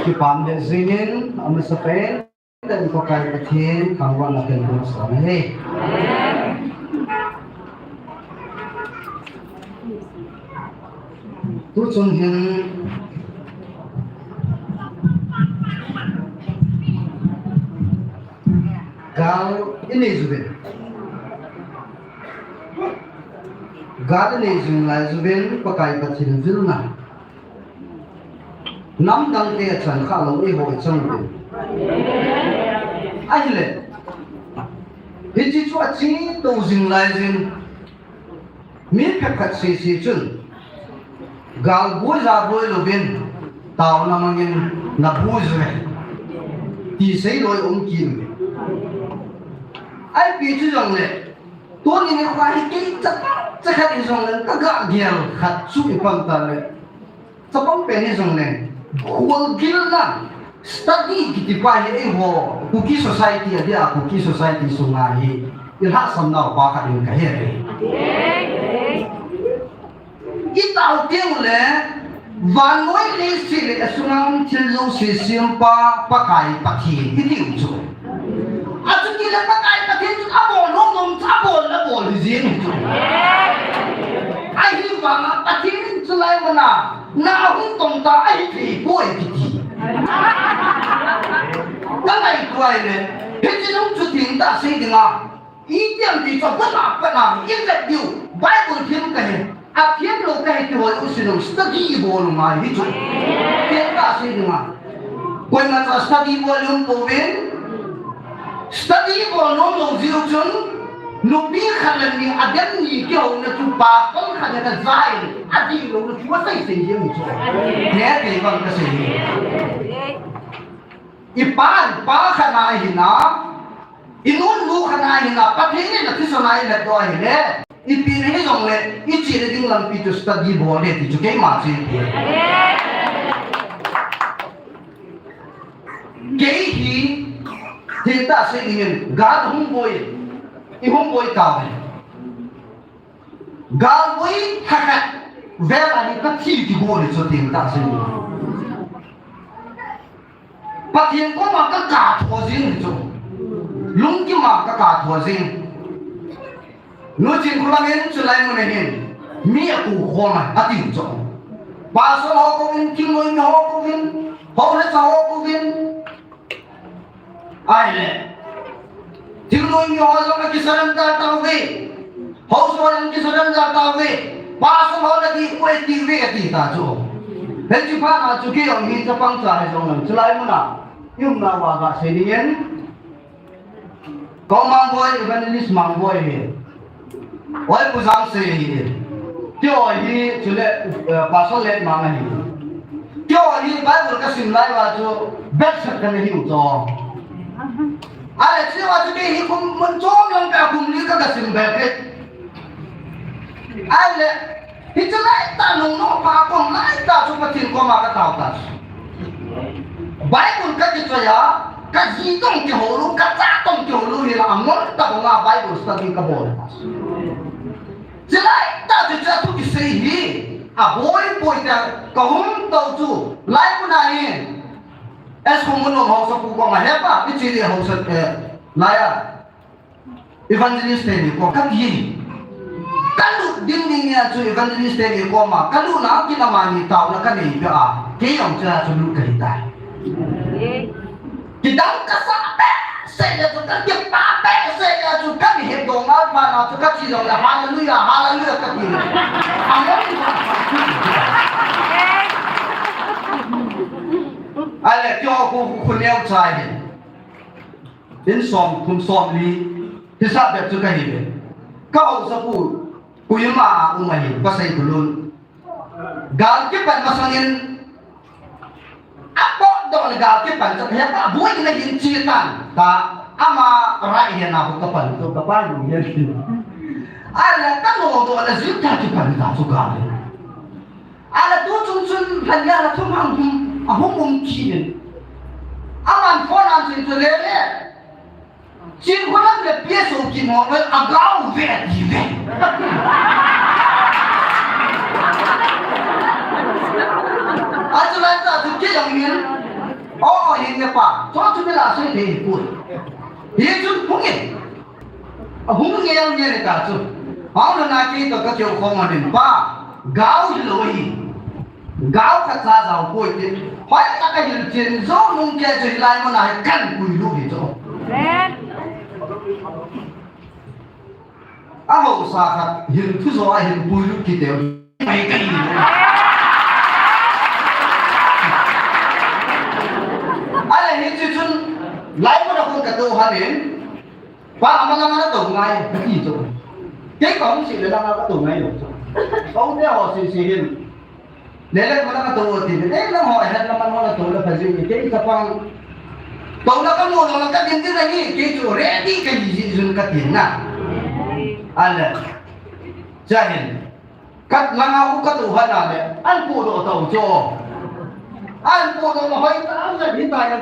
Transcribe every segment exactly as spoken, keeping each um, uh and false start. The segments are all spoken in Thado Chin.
Kipah le jingin, amasapen in Pakai Pathen thangvahna kahin boh sah ahi. Tuchung hin gal inei uvin. Gal inei jing lai uvin Pakai Pathen vilna namdangte achan khalou eiho ichang uvin. Ahile, hiche chu achetou jing lai jin, mi phabep khat sese chun, gal boi ja boi louvin, taona mangin naboi uve, ti seilou um kit uve. Ipi chu jongle, tuni nikho hi kei chapang chakhat hijongle, kagah gel khat chu ipi ham itile, chapang pen hijongle, kholgilna, study kiti pa hi eiho Kuki society a dia, Kuki society sunga hi ilhahsam nau pa khat in kahe uve. Itao teng ule, vannoi leiset le asunga um thil jouse sempa Pakai Pathen itiu chu. Achuti le Pakai Pathen chu abol nom nom chu abol le bol hi jeng hi chu. Ahivanga Pathen in chulai muna na ahung tong ta ahithei poi kiti. Kangaito ahile, hiche nung chu thengtah sei dinga, itiham ti chu vana vana ivet diu, Bible them kahi, athem lou kahi ti ho jouse nung study ibol u ngai hi chu. Thengtah sei dinga, koima cha study bol um pouvin, study bol nom lou jeh u chun, nupi khat le ni adem ni kihouna chu pastor khat in aja in, adih louna chu asei sei jeng u chu. Nete bang kasei hi. Ipa, ipa khat na ahina, inunu khat na ahina, Pathen in athisan a ilet doh ahile, ipi na hijongle, ichena ding lampi chu study bol le ti chu keima chu ipi. Kei hi, thengtah sei dingin, gal hung boi, ihung boi tauve. Galboi thakhat vel a hi kathi kibol hi chu thengtah sei. Pathen koma kakap tho jing hi chu. Lungkima kakap tho jing. Nu Chinkholam in chulai mun a hin mi akou khom a, ati chu. Pastor ho kouvin, thingnoi mi ho kouvin, housa ho kouvin. Ahile, thingnoi mi ho jong akisurrender tauve. Housa ho jong akisurrender tauve. Pastor ho nadih poi atiuve, ati ta chu. Hiche phat a chu kei jong hi chapang cha hijongle, chulai mun a iumnau a gasei dingin, Ka-u Mangboi, Evangelist Mangboi hi. Oi, Pu Jangsei hi. Keiho hi, chule, eh, Pastor Letmang ahi. Keiho hi Bible kasim lai uva chu, best set kana hiu chu. Ahile, chua chu kei hi kum mun chom lang kakum li ka, kasim beh kit. Ahile, hiche laitah nung nung pa kom laitah chu Pathen koma katao ta chu. Bible kakichoi a, kaji tong kihou lou, kacha tong kihou lou hila, angol tah banga Bible study kabol ta chu. Hiche laitah chu, chu thu kisei hi, aboi boi tah kahung tou chu, lai mun a hi, S. Khonglun housapu koma hepa, hiche le housa, eh, lai a. Evangelist teni kom kati. Kalut ding ding nia chu evangelist teni koma. Kalutna kit amani taona kanei peh a. Kei jong chua chu lut kahi tai. Kidang kasa behseh le chu kakipah behseh le chu kani het dong a phat na chu kati jong le hallelujah, hallelujah kati. Amen. Ale keiho khu, khu, khu neocha hi. In som thum som li, hisap bep chu kahi ve. Ka housapu, Kohima a um ahi, Pasei Khonglun. Gal kipan masangin, apotdoh le gal kipan chu, hepa boi na hin chi tan, ta, ama right hand a ho kapan chu, kapa lung hin. Ahile kanodoh le jin ta kipan ta chu gal. Ahile tu chung chun lhanya la thum hang hum, ahung um kit in. Aman phone an chin chu le le. Chinkholam le P S O kimo le agao ve ti ve. Hei pun. Hichun hung in. Ahung ngel ngel ta chu. Hung na na kei to ka keu khong anin pa. Gao hilou hi. Gao khat cha jao poi ti. Hoi ta ka hil chen jo nung ke chu hilai mo na he kan pui lu hi chu. Amen. A ho sa khat hin thu zo a hin pui lut ki teu. Mai ka hi. Ale hichu chun lai mo na khun ka to hanin. Pa ama langa na to ngai ka ti to. Kei ka hung si le langa ka to ngai lo. Ka hung te ho si si hin. Lele mana ka to ti ne, eh, nang ho, eh, na man ho na to la phaji ni, kei chapang. To na ka mo, na ka din din ni, kei chu ready ka hi ji jun ka tin na. Ale. Jahin. Kat langa u ka to hana le, an pu do to cho. An pu do hoi ta, an la din ta ya.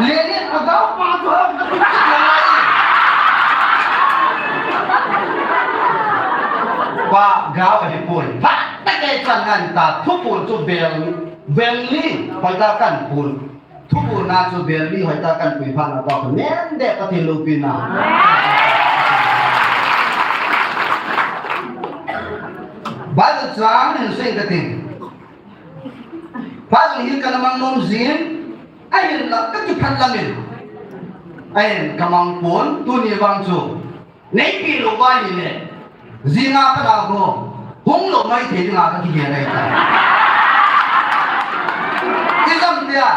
Lele, a gao pa to, ka ti na. Pa gao ahi poi. Phat tah kei chan ngan ta thupul chu bel, bel li, hoi ta kan pul. Thupul na chu bel li, hoi ta kan pui phat na ta chu nen de ka thil lo pi na. Bible chang hin sing ka tin. Bible hi ka na mang nom jin, ahin la ka kiphat lamin. Ahin ka mang pon, tuni vang chu. Nei pi lo ba hi le. Jinga ka na ko. Hung lo mai thei dinga ka kigel ai ta. Ijam tia.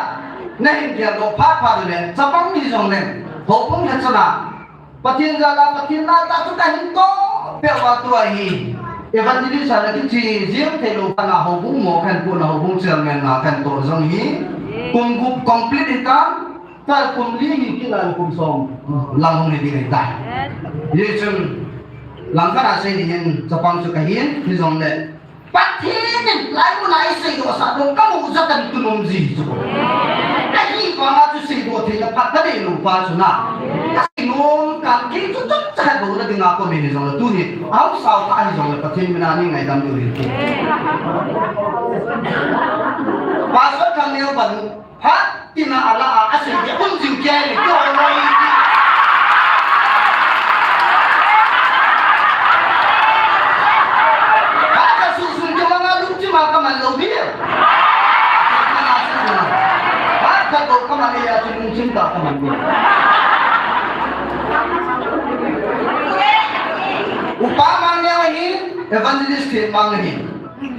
Na hin gel lo phat phat le. Chapang ni jong le. Ho pung le chana. Pathen jal a Pathen na ta chu ka hin to. Pe wa tu ahi. Evangelist a la kichi jing thei lo pa na ho bung mo kan ko na ho bung chairman na kan to jong hi. Kum gup complete hi ta. Tal kum li hi kila kum som lang hung hi ding ahi tai. Hichun lang kana sei ding hin chapang chu ka hin, hijongle Pathen in lai mun a i seidoh sah ding ka mu jatan tu nom ji chu. Ka hi vanga chu seidoh theina phat ka nei lou pa chu na. Ka sei nom kang kei chu chomcha khat bou na dinga ka um in hijongle tuni a hung sao kha hijongle Pathen mina nei ngaidam diu ahi. Pastor Thangneobal Phat tina ala a, asei dia, um jing kia ni, kio loi. Phat ka su su kio manga lungchim a kaman lou dia. Phat ka ko kaman ya chu lungchim ta kaman dia. Upa mang ya hi, evangelist hi mang hi.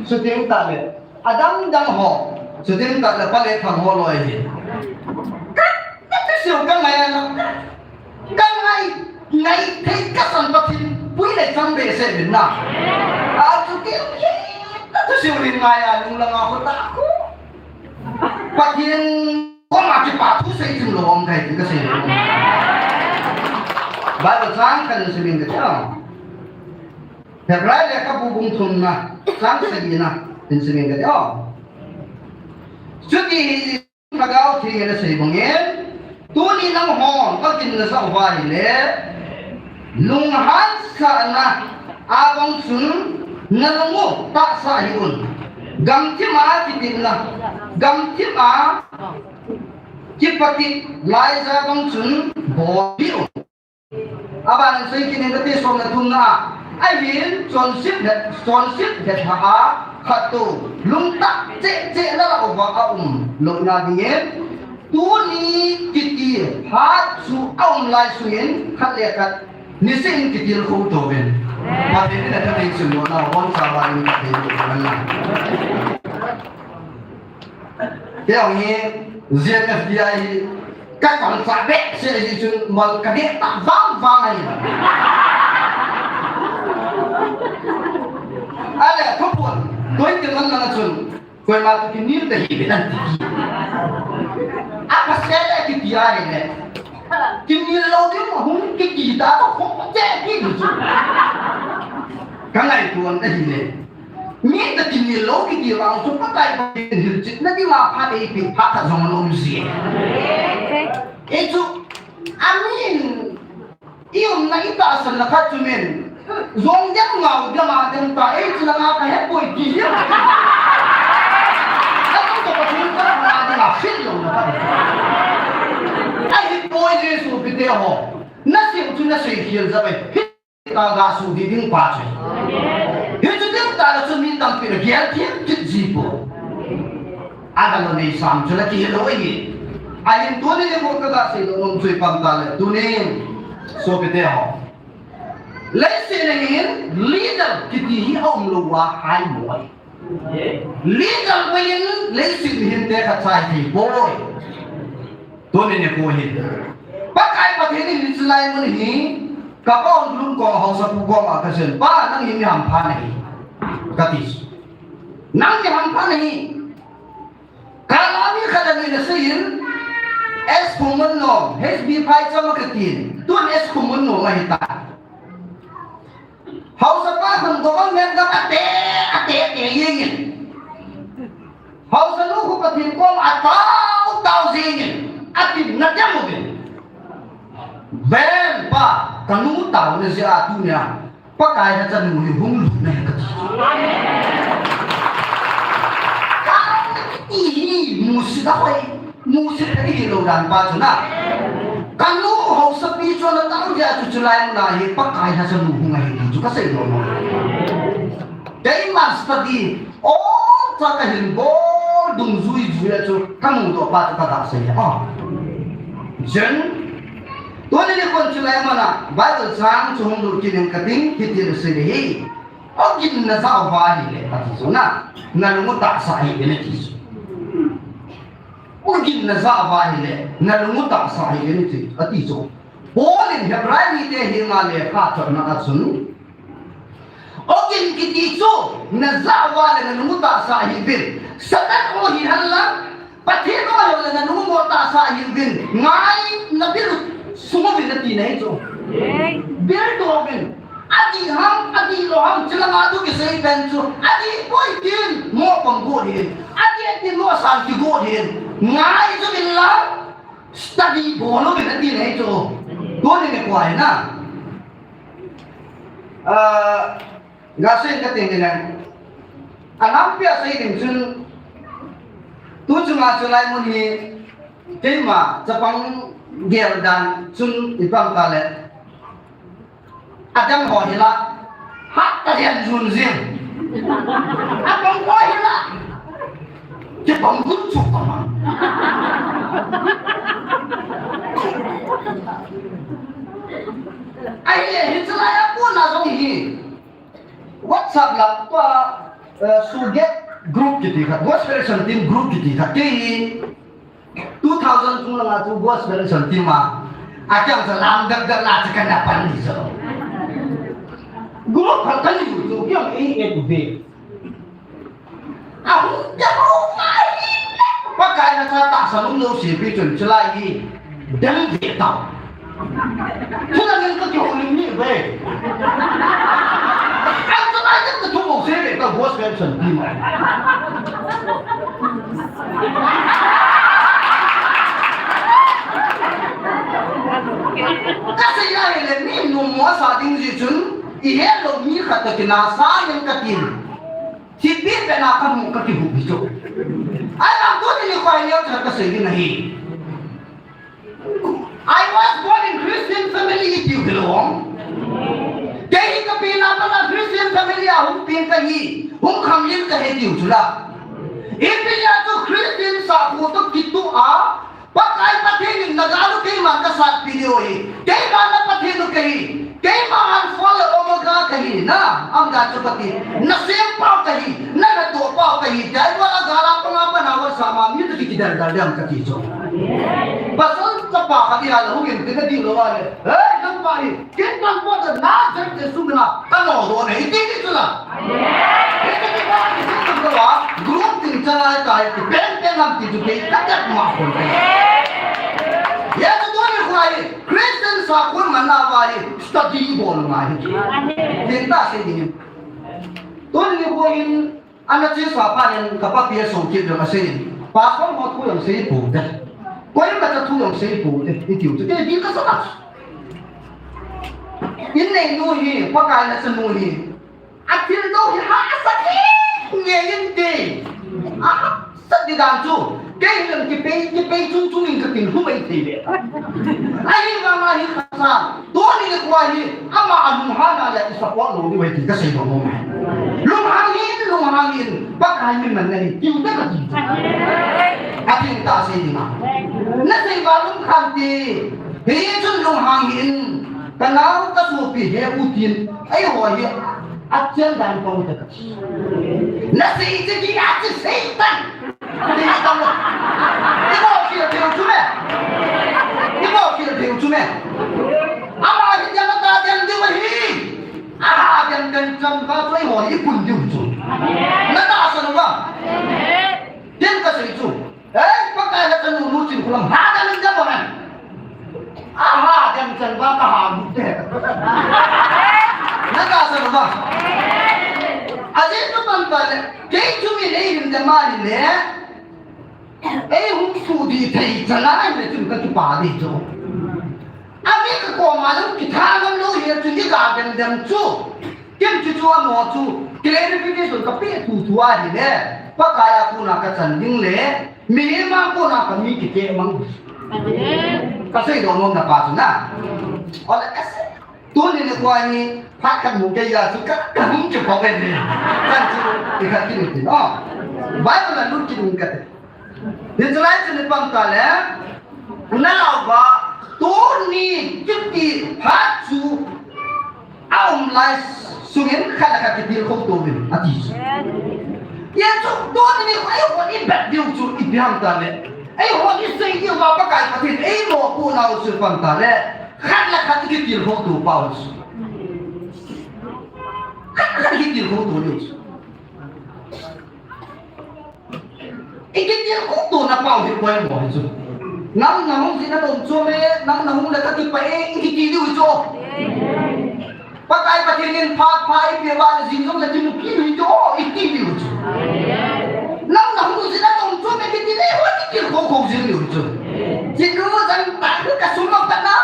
Shooting ta le. Adang dang ho, shooting ta le pa le thang ho loi hi. Ka, ka, ka siu ka ngai na. Ka ngai, ngai thei ka san Pathen, pui le chang be se min na. A chu ki, ki, ka tu siu rin ngai a lung langa ho ta khu. Pathen, ko ma ki pa thu sei jing lou om kai ka sei. Bible chang ka nin simin ka cha. Hebrai lekhabu bung thumna, chang sagina, in simin ka ti o. Chuti hi Lhagao Theng in asei bangin, tuni nanghon kaginna jat uva ahile, lunghansahna a bang chun nalung u tahsa hih un. Gamthip a kitilna, gamthip a kipatip laija bang chun bol hih un. Aban in sei kit ning kati, som le thumna a. Ahin chonset het, chonset het ha a khat tu lungtah cheh cheh na la uva a um louna dingin tuni kiti phat chu a um lai sungin khat le khat niseh in kitilkhou tou vin. Pathen in atha thei chun lona hon sa va in ka thei lou na. Kei hi Z N F D I hi ka kam sa be se hi chun mal ka de ta vang vang ai. Ale thupun, koi te man na chun, koi ma tu kinil ta hi be nan ti. A ka se le kiti ai le. Kinil lo ding hung kiti ta to hung te ki chu. Ka ngai tuan ta hi le. Mi ta kinil lou kiti vang chu Pakai Pathen hilchetna dinga phat eipeh phat khat jong ana um ji. Hichu, amin, i umna i tahsanna khat chu min, jong dem ngau dem a dem ta, hichu langa ka hepoi ti. Achu to Pathen koma dinga fit louna khat. Ahipoi Jesu pite ho. Nasei chu nasei khel jeh a. Hita ga su di ding pa chu. Hichu ding tah le chu mi tampi le gel thim kit ji poi. Aga lo nei sam chu la kihil lou ahi. Ahin tuni nikho kaga sei nom chu ipi ham tile. Tuni sopite ho. Leiset a hin leader kiti hi aum lou va hai moi. Leader vangin leiset hin tekhat chai thei poi. Tuni nikho hin Pakai Pathen in hiche lai mun hi kapa hon lung kong haosapu koma kasei, Pa, nang hi mi hampha nahi, kati. Nang mi hampha nahi. Kala mi khat in aseiyin, S Pumon nom, H B Phaicham katin, tun S Pumon nom ahitai. Haosapa khun government gam ate, ate, ate jengin. Haosanu khu Pathen koma atao, tao jengin. Atin, natem uvin. Ven pa, kanu taona jeh a tunia Pakai lhachanu hi hung lut nahi kati. Kanu kiti hi musit a hoi, musit a hi lou dan pa chu na. Kanu haosapi chu ana tao jeh a chu chulai muna hi Pakai lhachanu hung ahi ti chu kasei nom. Keiman study, o, cha kahin bol dungjui jui a chu kamudoh pa chu kaga sei a. Jen Tuni nikhon chulai muna Bible chang chu hung lut kit inge kating, hitin asei ahi. O gin najah uva ahile, ati chu na, nalung u tahsa hih uvin ati chu. O gin najah uva ahile, nalung u tahsa hih uvin ati, ati chu. Paul in Hebrai mite henga lekha thotna a chun, O gin kiti chu najah uva le nalung u tahsa hih uvin. Satan o hihen lang, Pathen o hihen lang nalung u tahsa hih uvin. Ngai, nabil u sung uvin ati nahi chu. Bil doh uvin. Adih ham, adih lou ham, chulanga thu kisei pen chu. Adih poi tin, mo pang got hin. Adih tin, mo san kigot hin. Ngai chu uvin lang, study bol uvin ati nahi chu. Tuni nikho hi na. Ah, gasei kati nge lang. Anampi a sei ding chun, tu chunga chulai mun hi, keima chapang gel dan chun ipi ham tile. Adang ho hi la, hat ta hian jun jin. Adang ho hi la, kipang gun chu kama. Ahile, hiche lai a kona jong hi. WhatsApp lah tua, eh, Suget group kiti khat, Gospel Action Team group kiti khat. Kei hi two thousand chung langa chu Gospel Action Team a, achang sa lam dak dak la cha kana pan ni so. Group khat kani chu, kiang ei et ve. Ahung te ho ngai le. Pakai na cha tahsa lung lou si pi chun chulai hi. Dang ve tau. Chulai nang ka kihoulim ni ve. Ang chulai nang ka thu mo se ve tau Gospel Action Team. Kasei a hile mi nom mo sa ding ji chun, ihet lou mi khat toh kinasa jeng katin. Thilpeh peh na kamu kakihup hi chu. Ahinla tuni nikho hi neocha kasei ding ahi. I was born in Christian family itiu hilou. Kei hi kapenna mana Christian family a hung peng kahi, hung khanglen kahi tiu chula. Ipi jeh a chu Christian sakho toh kitoh a, Pakai Pathen in na gal u keiman kasatpi diu ahi. Keiman na Pathen u kahi. Keiman Alpha le Omega kahi na. Amdan chu kati. Na sempau kahi. Na natohpau kahi. Tia ibola gal a panga pana vasa ma mi toh kikidaldal ding kati chu. Pasal chapa khat iha la hungin tina ding lou a le. Hey, nangpa hi. Ken nang po da na jat de sumina. Kano do ne. Iti ni chu la. Iti ni ba ni chu la. Group ding cha ai kai ti pen pen lam ti chu kei ka kat ma kon. Ya tu do ni khwai. Christian sakho manna va hi study bol ngai hi. Amen. Tin ta sei ding. Tun ni ko in ana chesa pa nen ka papi a song kit jong asei. Pastor ho thu jong sei poute. Koima cha thu jong sei poute. Itiu chu te ding ka sa. In neinu hi, Pakai lhachanu hi. Athil do hi hahsa nge inte. Aha. Sat di dan chu, kei hilang kipei, kipei chung chung in kating hu mai thei le. Ahivang a hi khasa, tuni nikho hi, ama alunghan a le i support lou diu ahi ti kasei nom e. Lunghang in, lunghang in, Pakai min man na hi, tiu te kati. Ating ta sei ding a. Nasei uva lungkham te, hichun lunghang in, kanao kasopi he u tin, eiho hi, achen dan pang te kati. Nasei che ki a che sei tan. Ibo khel thei u chu me. Ibo khel thei u chu me. Ama hi dia nata dia diu ahi. Aha, dia kan cham ba chu eiho hi pun diu chu. Nata sa nu ba. Dia kasei chu. Eh, Pakai la kanu nu chin kulam. Ha dia min dia bo nan. Aha, dia min chan ba ka ha mu te. Nata sa nu ba. Ajeh chu pan pa le. Kei chu mi nei hin dia ma ni le. Ei hung suh ding thei chan a, ahi le chun ka kipah ding chu. Ami ka koma lou kitha ngam lou hi chun i ga dem dem chu. Kem chu chu amo chu clarification ka pe thu thu ahi le. Pakai a kona ka chan ding le. Mihem a kona ka mi kite mang. Amen. Ka sei doh nom na pa chu na. Ole ka sei. Tuni nikho hi, phat khat mu kei a chu ka, ka hung kipah ve ni. Chan chu, i khat kit u tin, oh. Bible a lut kit u kate. Hichu lai chu ni pam ta le, na lau ba, tuni kiti phat chu, a um lai sungin khat le khat kitilkhou to uvin, ati chu. Hijeh chun, tuni nikho, eiho i bet diu chu, ipi ham ta le. Eiho i sei diu va Pakai Pathen, ei mo pu nau chu pam ta le. Khat le khat i kitilkhou to pau chu. Khat le khat i kitilkhou to diu chu. I kitilkhou to na pau hi poimo hi chu. Nang na hung jin a dom chu me, nang na hung le ka kipah e, i kiti diu chu. Pakai Pathen in phat pha i pe va le jing jong le kimu kit u hi chu, i ti diu chu. Nang na hung jin a dom chu me kiti le ho kitilkhou khou jing diu chu. Chi nu jang ta ka sum ma pa na.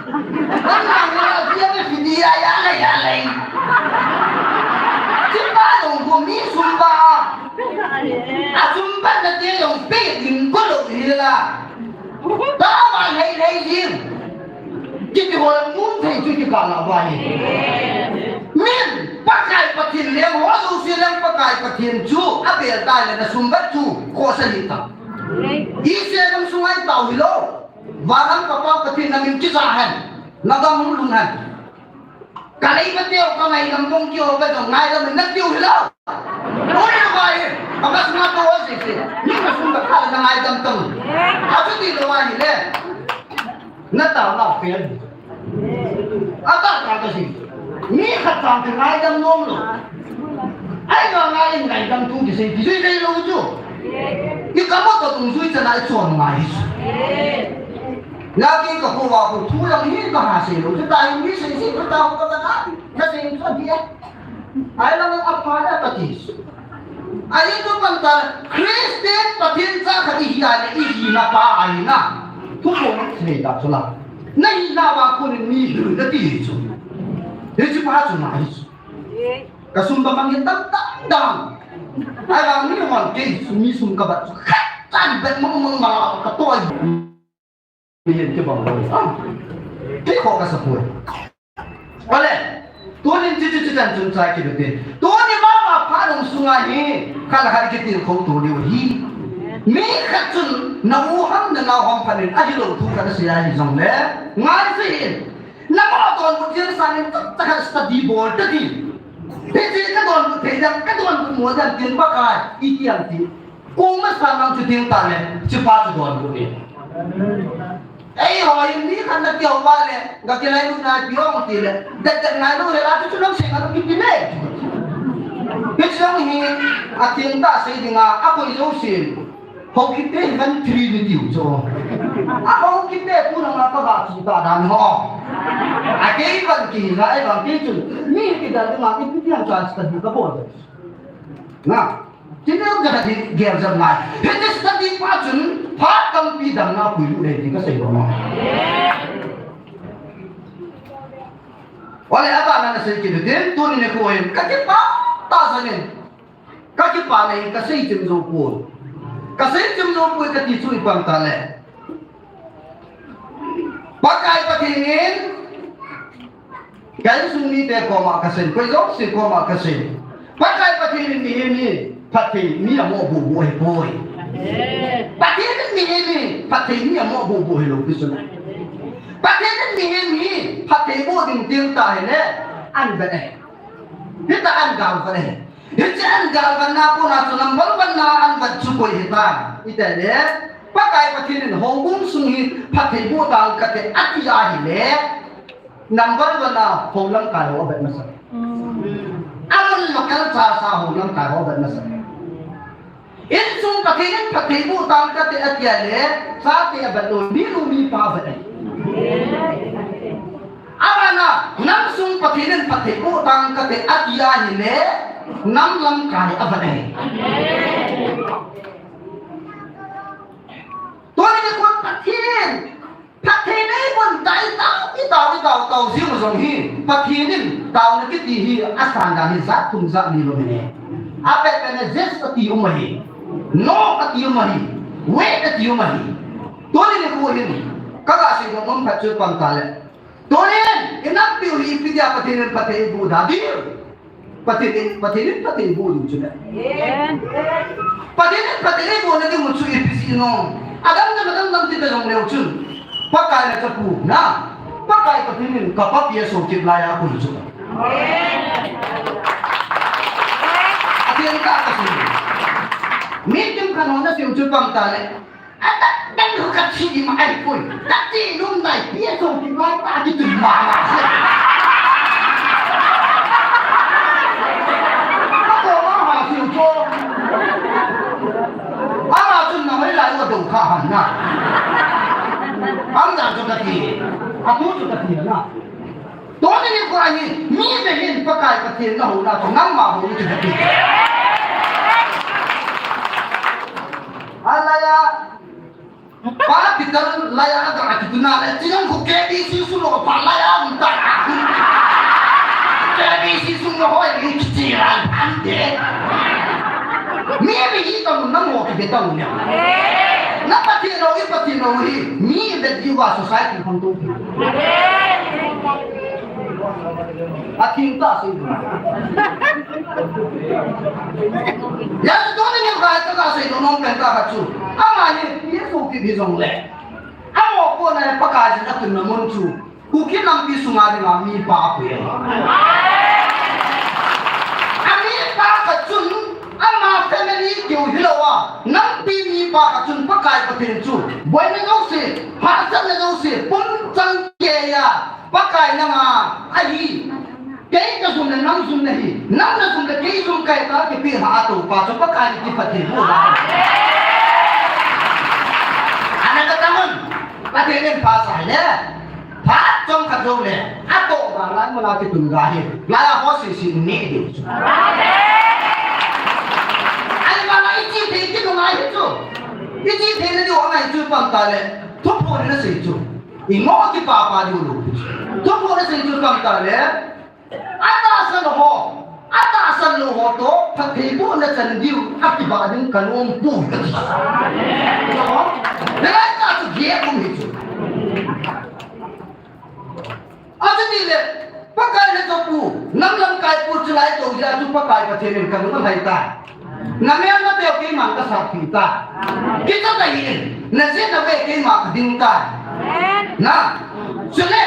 Nang na hung la dia me kiti ya ya le ya le. Chi pa dong ko mi sum ba. A sum ba na te dong pe in ko lo hi la. Ta ma lei lei jing. Kiti ho la mun thei chu kikah na ba hi. Min, Pakai Pathen leng ho jouse leng Pakai Pathen chu, a bel tai le na sum bat chu, khosa hi ta. I se nam sungai tau hi lou. Vanam ka Pa Pathen na min kija hen. Na dam hung lhung hen. Ka lei ka teu, ka ngaidam bong kio, ka jong ngaidam na teu hi lou. Oi, oi, ka ma sma to oi, si, si. Ni ka sum ka kha na ngaidam tang. A chu ti lou ahi le. Na ta na fel. A ta ka ka si. Ni khat ta ka ngaidam nom lou. Ai ka ngai ngaidam tu ki sei, ki sei lou chu. I ka mo ka tung sui cha na i chon ngai. Na ki ka ko wa ko thu lang hi ka ha sei lou. Chu ta hi mi sei sei ka ta ko ka na. Nasei chu ahi e. Ahi lang a pha le ka ti. Ahi chu pan ta Christian Pathen cha khat i hi a le i hi na pa ahi na. Thu ko ma sei da chu la. Na hi na wa ko ni ni hi na ti chu. Hi chu pa chu na hi chu. Ka sum ba mang hi tam tam dang. Ahi lang mi hon ke chu mi sum ka ba chu. Khat chan bet mang mang ma ka toi. Mihem kibang lou. Ah. Kei kho kasa poi. Ole. Tunin chi chi chi chan chun chai kit u te. Tuni mama phat um sunga hi. Khat le khat kitilkhou to diu hi. Mi khat chun na u ham na nao ham phat in ahilou thu khat asei ahi jong le. Ngai sih in. Na mo donbut jeng sangin tak tak study bol ta ti. Hiche ka donbut thei dam, ka donbut mo dam tin Pakai. I ti ang ti. Kong masa nang chu ding ta le, chu pa chu donbut ni. Eiho in mi khat na kihou va le, ga kilai lut na pi ong ti le, det det ngai lou le la chu chu nang sei ngai lou kiti le. Hichu hi, a theng tah sei ding a, a koi jousen. Haokip te hi van three ni tiu chu. A Haokip te tu nang a ka ga chu ta dan ho. A kei van ki na, ei van kei chu. Mi kidal ding a, ipi ti ham chance ka du ka bol. Na. Tin neo ka di gel jam ngai. Hiti study pa chun phat tampi damna pui lou le ti ka sei lou. Ole a bana na sei kit u tin, tuni nikho hin ka kipah tah jeng in. Ka kipah le ka sei chim jou poi. Kasei chim nom poi kati chu ipi ham itile, Pakai Pathen in, ka insung mite koma kasei, koi jouse koma kasei. Pakai Pathen in mihem hi phatthei mi amo bubu ahipoi. Pathen in mihem hi phatthei mi amo bubu hilou pi chu. Pathen in mihem hi phatthei boh ding teng tah ahile, ahin vet e. Hitia ahin galvan e. Hiche ahin galvanna kona chu number one na ahin vet chu koi hitam itile, Pakai Pathen in houbung sung hi phatthei boh tang kate ati ahile, number one na hou lamkai ho avet masat. Amun local chasa hou lamkai ho avet masat. Insung Pathen in phatthei boh tang kate ati ahile, chate avet lou, minu mipa avet e. Abana, nam sung Pathen in phatthei boh tang kate ati ahile, nam lamkai avet e. Tuni nikho Pathen phatthei nei bon tai tao, itao, itao, tao jing jong hi, Pathen in taona kiti hi asan dan hi jat thum jat li lou ahi. Apet pet na yes ati um ahi. No ati um ahi. Wait ati um ahi. Tuni nikho hin, kaga sei nom khat chu ipi ham itile, tunin, inampiu hi ipi dia Pathen in phatthei eiboh da diu. Pathen in, Pathen in phatthei eiboh diu chu le. Pathen in phatthei eiboh na diu chu ipi jeh ham. Adam le adam nam ti ta jong leu chun, Pakai nachapu na, Pakai Pathen in kapa pi a sokip laiya kon chu. Atheng tah kasei. Mi kimkhat hon asei u chu ipi ham itile, Atat dang ho kathi di ma ai poi. Kati lum nai pi a sokip lai ta kitun mama. Ako ma ha siu cho. Ama chun na hoi lai wa dong kha han na. Am da cho kati. Atu cho kati na. Tuni nikho hi, mi vehin Pakai Pathen na houna chu, nangma hou chu kati. Alaya, pa Peter laya ga kituna le, chiyang khu K B C sung lo pa laya um ta. K B C sung lo hoi, kichi la, ante. Mi vehi ta mun namo kibeta mun ya. Na Pathen lo, i Pathen lo hi, mi ve diu va society khang tu. Atheng tah sei. Ya, tuni nikho kaga sei nom pen tah khat chu. Ama hi, Jesu kiti jong le. Amo kona Pakai jin atunna mun chu. Kuki nampi sunga dinga mipa apui. Amipa khat chun ama family keu hilou a, nampi mipa khat chun Pakai Pathen chu boina jouse, hahsatna jouse, pumchang keiya, Pakai nanga ahi. Kei kajum le nang jum nahi, nang najum le kei jum kahi ta, kipe ha a toupa chu Pakai ni kiphatthei boh da. Ana kata mun, Pathen in phasah le. Phat chomkhat jouleh, atoh vang lai muna kitun ga hi, laiya ho sisi ne diu chu. Ahivanga ichi thei kinungai hi chu. Ichi theina diu angai chu ipi ham itile, thuphon nasei chu. Ingo kipapa diu lou. Thuphon nasei chu ipi ham itile, Atahsan ho, atahsan lou ho toh, phattheibohna chan diu, akibah ding kanom poi kati. Nalai ta chu gei um hi chu. Achuti le, Pakai nachapu, nam lamkaipu chu lai tou jeh a chu Pakai Pathen in kanung alhai tai. Namelmateu keiman kasatpi tai. Kicha tahih in, najeh nave keima kading tai. Na, chule,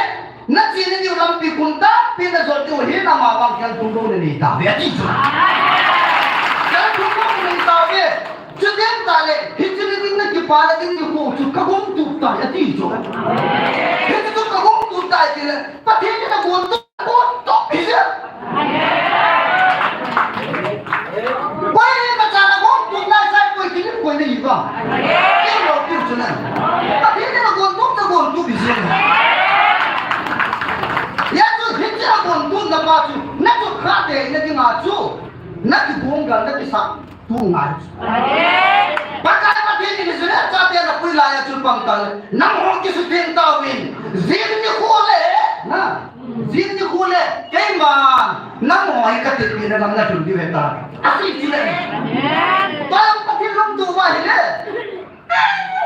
Nachena diu lampi kum tampi najot diu hin amavang khelthum bou nanei tauve ati chu. Khelthum bou nanei tauve. Chuteng tahle, hiche nading nakipa nading nikho chu kagong tup tai ati chu. Hiche chu kagong tup tai tile, Pathen in nagong tup, gong tup hi jeh. Koi le kachan a gong tup nai sai koi kilim koi nahi vang. Kin lo kin chu nan. Pathen in nagong tup, nagong tup hi jeh. Hijeh chun hiche nagong tupna pa chu, nachot khah tei nading a chu, nakigong gal, nakisah tup ngai chu. Pakai Pathen in Israel chate napui laiya chu pang tang, nangho kisutheng tauvin, jing nikho le, na, Jing nikho le, keiman, nangho hi katepna gam nalhun diu ahitai. Ati chu le. Amen. Tua jong Pathen Tam tu ma hi le.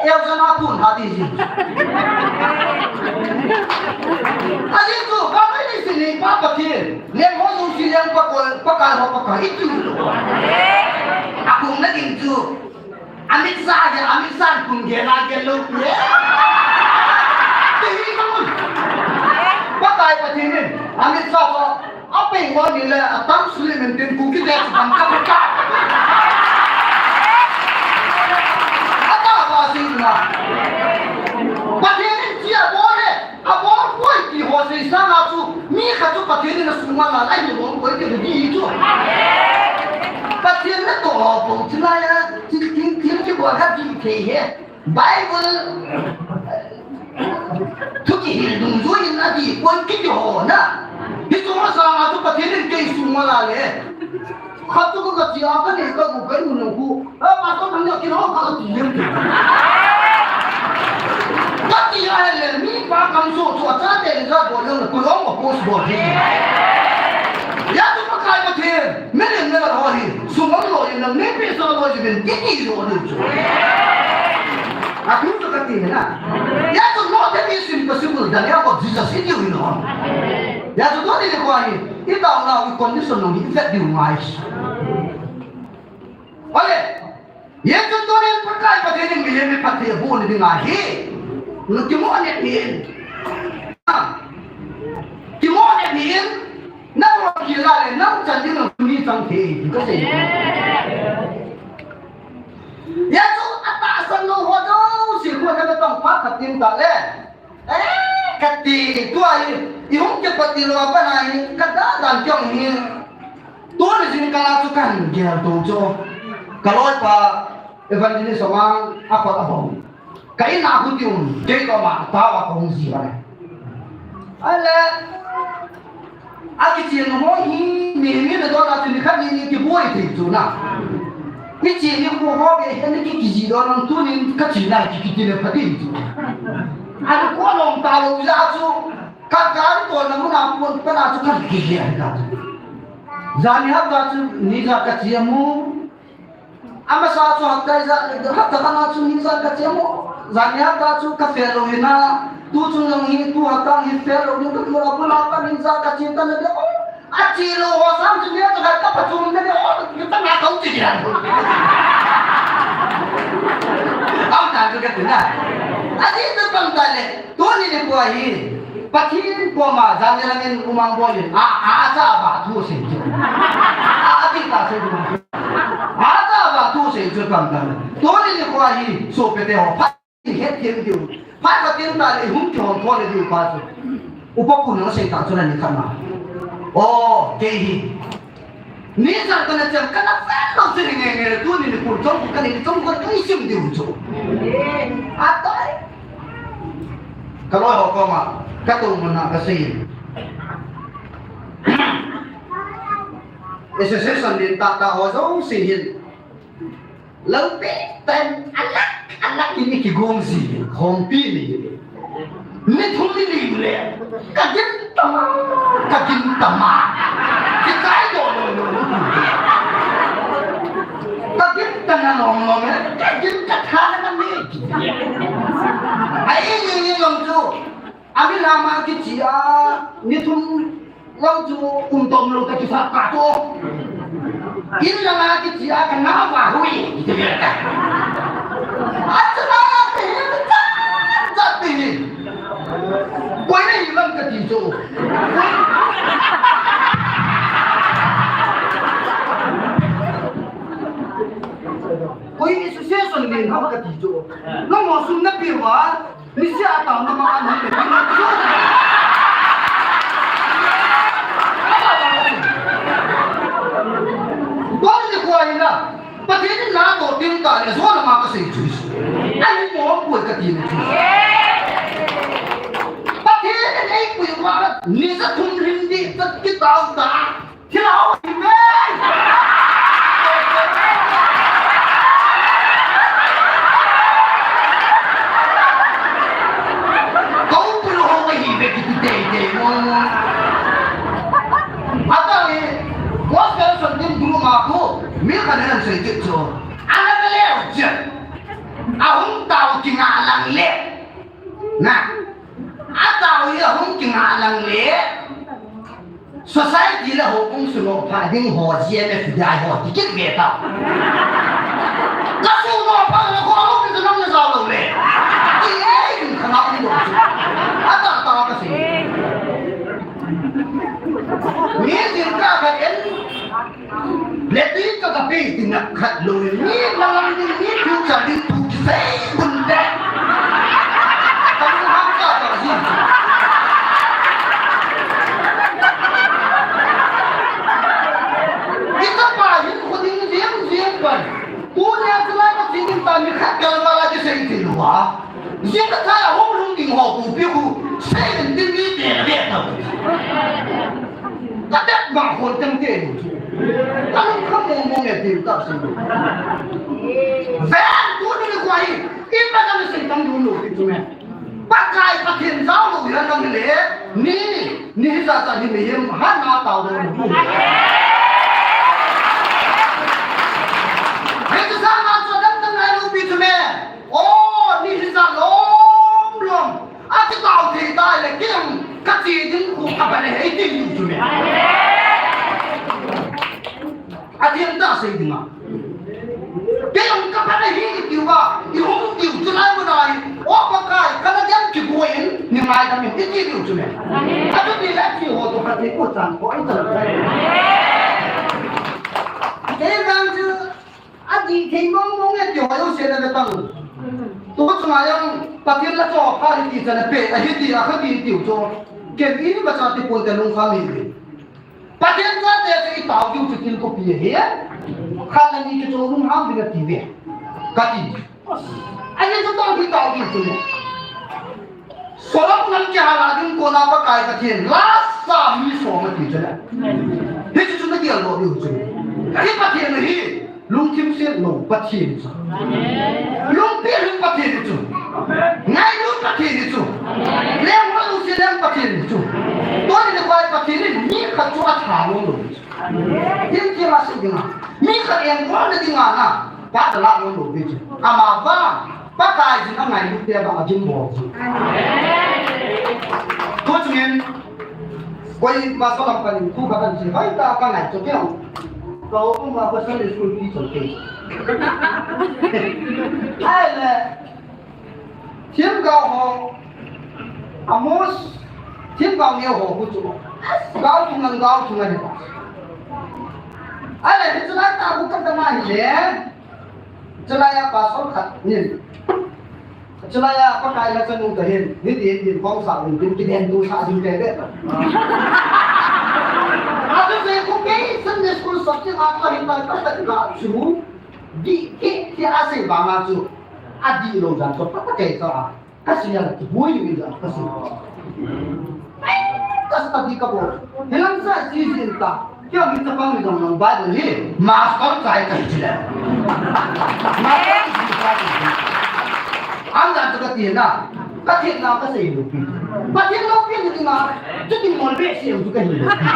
Eo jana phun ha ti ji. Ajeh chu, ka mai ni si ni pa Pathen. Leng ho jong si leng pa ko, Pakai ho Pakai i ti lo. A kum na ding chu. Amit Shah hi, Amit Shah kum ge na ge lo ye. Te hi ka mun. Pakai Pathen in, Amit Shah ko, a peng mo ni le, a tam slim in tin ku ki de chu tam ka ka. A ta ba si na. Pathen in chia bo le. A bol poi ti ho sei sanga chu, mi khat chu Pathen in a sung a la, a hi bol poi ti di chu. Pathen na to ho po chu la ya, ti, ti, ti, ti bol kha ti thei he. Bible, thu kihil dungjui in a di poi kiti ho na. Hichu masanga chu Pathen in kei sung a la le. Khat chu ka chia ka nei ka gu ka nu nu ku. Eh, pastor thang neo kin ho ka ti yem. Ka ti a le mi pa kam so chu a chate ni ja bol le ku long ko post bol hi. Ya chu Pakai Pathen, mi len na ho hi. Sumang lo yin nang ne pe so lo ji ben ti ti lo ni chu. A tu chu ka ti na. Ya chu no te mi sim possible da ya ko Jesus i ti u no. Ya chu to ni ko hi. I taona u condition nung hi i vet diu ngai. Ole, ye chun tunin Pakai Pathen in mihem mi phatthei aboh nading ahi. Kimoh nep hih in. Kimoh nep hih in. Nabol kit le nang chan ding mi chang thei, kasei. Ye chu atahsan lou ho jouse khu na tong phat khat ding tah le. Eh, kati, tua hi, i hung kipat ti lou a pat a hi, ka da dan kiong hi. Tuni jingkah a chu kan gel to chu. Ka loipa Evangelist Awang a khut a bom. Ka in a hu ti um, kei ko ma, ta wa ka hung ji ba le. Ale, A kichen ho hi, mi, mi na dona chu ni khat ni ni kiboi thei chu na. Kichen ni ko ho be, he ni ki, kiji dona tunin kachen na ki, ki, ki le pha ding chu. Ani ko long ta lou ja chu, ka, ka to na mun a pon pa na chu ka ki, ki le ta chu. Jani hapta chu, ni ja kache mu. Amasa chu hapta ja, hapta khat na chu ni ja kache mu. Jani hapta chu ka fail lou hina. Tu chu jong hi, tu hapta hi fail lou ding ka mu, abul a ka ni ja kache ta na de. Ache lou ho sang chu ni ja ka pha chum de de. Ni ta na kau chi dia. Am ta chu ka ti na. Aji tu pang ta le. Tuni nikho hi, Pathen koma jani langin umang bol in, a, a, acha ba thu sei chu. A, a, ti ta sei chu. Acha ba thu sei chu pang ta. Tuni nikho hi, sopi te ho, phat het them diu. Phat ka tin ta le hung kihon kho le diu pa chu. Upa pu na sei ta chu na ni khat na. O, kei hi. Ni sa ka na chem ka na fan lo se nge nge le tuni nikho chom ka ni chom ko ka isim diu chu. Atai. Ka loi ho koma, ka tou mun a ka sei. Association din tah tah ho jouse hin. Lopi ten alak, alak in i kigong ji, khompi ni. Ni thum ni li le. Ka gin tama, ka gin tama. Kikai do lo lo lo. Ka gin tama long long le. Ka gin ka tha na ni. Ai ni ni long chu. Ami lama kichi a, ni thum lang chu kum tom lou ka kisap ka chu. In lama kichi a ka na va hui. Achu na ti hi, cha, cha ti hi. Koi ni lam ka ti chu. Koi ni association ni ham ka ti chu. Namo sum na pi wa. Ni sia tao na ma an hon le, ni na chu. Don ni khua hi na. Pathen in na to tin ta le, zo na ma ka sei chu. Ani mo pui ka tin chu. Pathen in ei pui wa, ni sa thum rim di, ta ki tao ta. Thilha ho hi ve. Ka umpil ho hi ve kiti tei tei mo. Ata hi, gospel son din group a ko, mi khat in asei kit chu. Ana ka le Ahung tao kingah lang le. Na. Atao hi ahung kingah lang le. Society le ho kung suno pha ding ho G M F dai ho ti kit ve ta. Ka suno pha le ko lo ni nang na jao lo le. Ti ei ding ka na ni lo. Ata ta ka si. Ni din ka ka en. Le ti ka ka pe ti na khat lo ni na lang ni ni tu cha ni tu ki sei bun de. Ka ni ha ka ka si. Ita pa hin khudin ziang ziang pan. Tunia chulai ka singin ta mi khat kalma la kisei thei lou a. Ziang ka chai a hung lhung ding ho pu pi khu. Sei ding ding ni te le ta. Ka tet ma khon teng te. Ka lung kham mong mong e ding ta sei. Ven tuni ni khoi. Ipa ka mi sei tang dun lou ti chu me. Pakai Pathen jao lou hi nang le, ni, ni hijat a hi mihem hana tao lou. Hiche jat a chu dang dang ngai lou pi chu me. O, ni hijat lom lom. Akitao thei ta le, kei jong kache ding khu a ba le hei ti lou chu me. Athiam tah sei ding a. Kei jong ka phat ahi i tiu va, i hung tiu chulai mun a hi, o Pakai, ka na diam kiboi in, ni ngaidam in, i ti diu chu me. Achuti le thi ho toh ka ti ko chan ko i chan. Kei jong chu, adih thei mong mong e ti ho jouse na ve tang. Tu chunga jong, Pathen la cho pha hi ti chan a pe, ahi ti, akha ti tiu chu. Ken i ni ma cha ti pon te lungkham hi. Pathen chate chu i tao diu chu thil kopi ahi. Khat le ni kichol lungkham ding ati ve. Kati. Ani chu tong hi tao diu chu le. Solomon kihal a ding kona Pakai Pathen lasa mi som ati chu le. Hichu chu na gel lou diu chu. Hi Pathen hi. Lungthim set lou Pathen chu. Lungpi lhung Pathen chu. Ngailut Pathen chu. Leng lou se leng Pathen chu. Tuni nikho a Pathen in mi khat chu atha lou lou chu. Tin tin a sei ding a. Mi khat engol na ding a na. Pa ta la lou lou chu. Ama vang. Pakai jin angailut te vang agim bol chu. Ko chungin. Koi ma salam panin, ku ka kan si, hoi ta ka ngai cho keo. Ka o ma ko Sunday school teacher ke. Ai le. Themgao ho. Amos. Themgao neo ho ku chu. Gao thunga, gao thunga ni. Ai le, hichu lai ta ku ka ta ma hi le. Chulai a pastor khat nin. Chulai a Pakai la chanu ka hin, ni tin din kong sa din, tin kiden tu sa din te de. A tu se ko ke Sunday school subject a ka hin ta ka ta ka chu. Di ke ke a se ba ma chu. A di lo jan ko pa ka ke ka. Ka si ya ki bui ni ja ka si. Ka study ka bol. Hilang sa si jin ta. Kya mi ta pang mi dong dong Bible hi. Master chai ka hi chile. Master chai ka hi. Ang dan ka ti na. Ka ti na ka sei lo pi. Ka ti lo pi ni ma. Tu ti mon be si tu ka hi lo pi.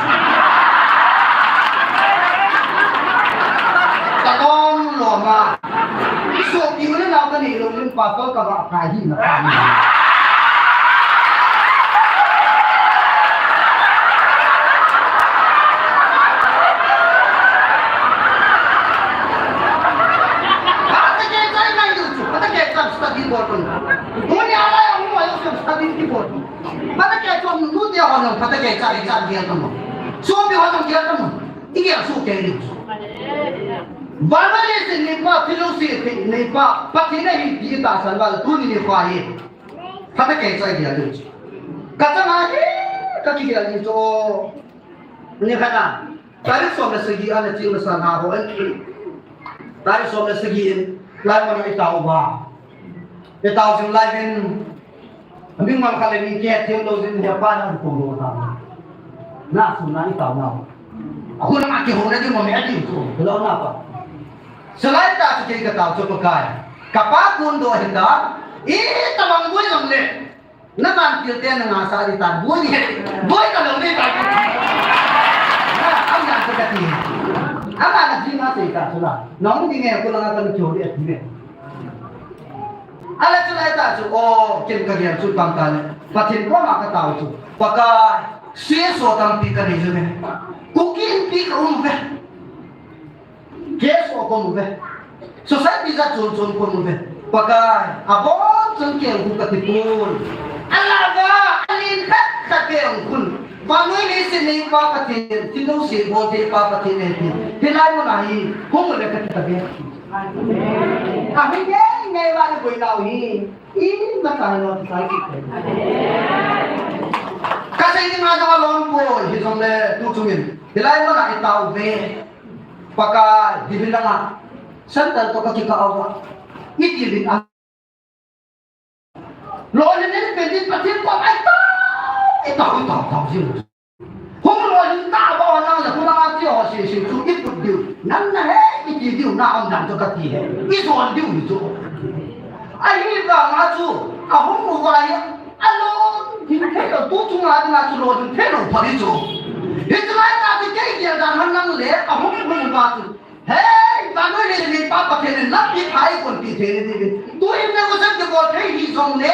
Ka dong lo ma. Sopi u le nao ka nei lou in pastor ka ba kai hi na ka ni. Phatah kei chai ngai lou chu, phatah kei chai study bol kon. Dunia lai a hung mai lou chu study ti bol. Phatah kei chai nu te ho nang phatah kei chai chai gel kon. Sopi ho nang gel kon. I gel su kei lou chu. Bible lesson nei pa, theology thei nei pa, Pathen ahi ti tahsan val tuni nikho hi. Phatah kei chai gel ding chu. Ka chang a hi, ka kigel ding chu. Ni khat a, tarik som le sagi a na chil masa na ho an. Tarik som le sagi in, lai mana i tao uva. I tao jing lai in, Aming mal khat le ni ke thiem lou jin he pa na kum lou ta. Na sum na i tao na. A hun a kihou na ding mo me a ding chu. Lou na pa. Salai ta chu kei ka tao chu Pakai. Ka pa kun do hin da. I ta bang boi jong le. Na man til te na nga sa di ta. Boi ni. Boi ka lou ni ta. Na am na ka ti. Ama na ji ma Ka chu la. Nang ni nge ko la ka chu le ti ve. Ala chu lai ta chu, o, ken ka gel chu pang ta le. Pathen koma ka tao chu. Pakai, C S O tampi ka nei chu ve. Kuki Inpi ka um ve. K S O ka um ve. Society jat chom chom ka um ve. Pakai, abon chan kei hu ka ti pon. Ala va, alin khat khat kei hu kun. Vannoi leiset neipa Pathen, thil jouse bol theipa Pathen ahi ti. Hilai mun a hi, hung le ka ti ta ve. Ahi ngei ngei va le boina u hi. Imacha lou, sai kit. Ka sei ding a jong alom poi, hijongle tu chungin. Hilai mun a i tao ve. Pakai, Divilanga. Central toh ka kikah uva. I ti ding a. Lolhin in pen din Pathen koma i tao, i tao, i tao, tao jing. Hung lolhin ta bou nang le, hung nang a ti ho se se chu i put diu. Nang na he, i ti diu, na um dan chu ka ti he. I son diu ni chu. Ahivanga chu, ahung uva hi, alolhin thei lou, tu chunga dinga chu lolhin thei lou pha di chu. Hichu lai ta chu kei gel dan han nang le, ahung hung uva chu. Hei, vannoi leiset neipa Pathen in lampi pha eikonpi thei ding in. Tuin negotiate kibol thei hijongle,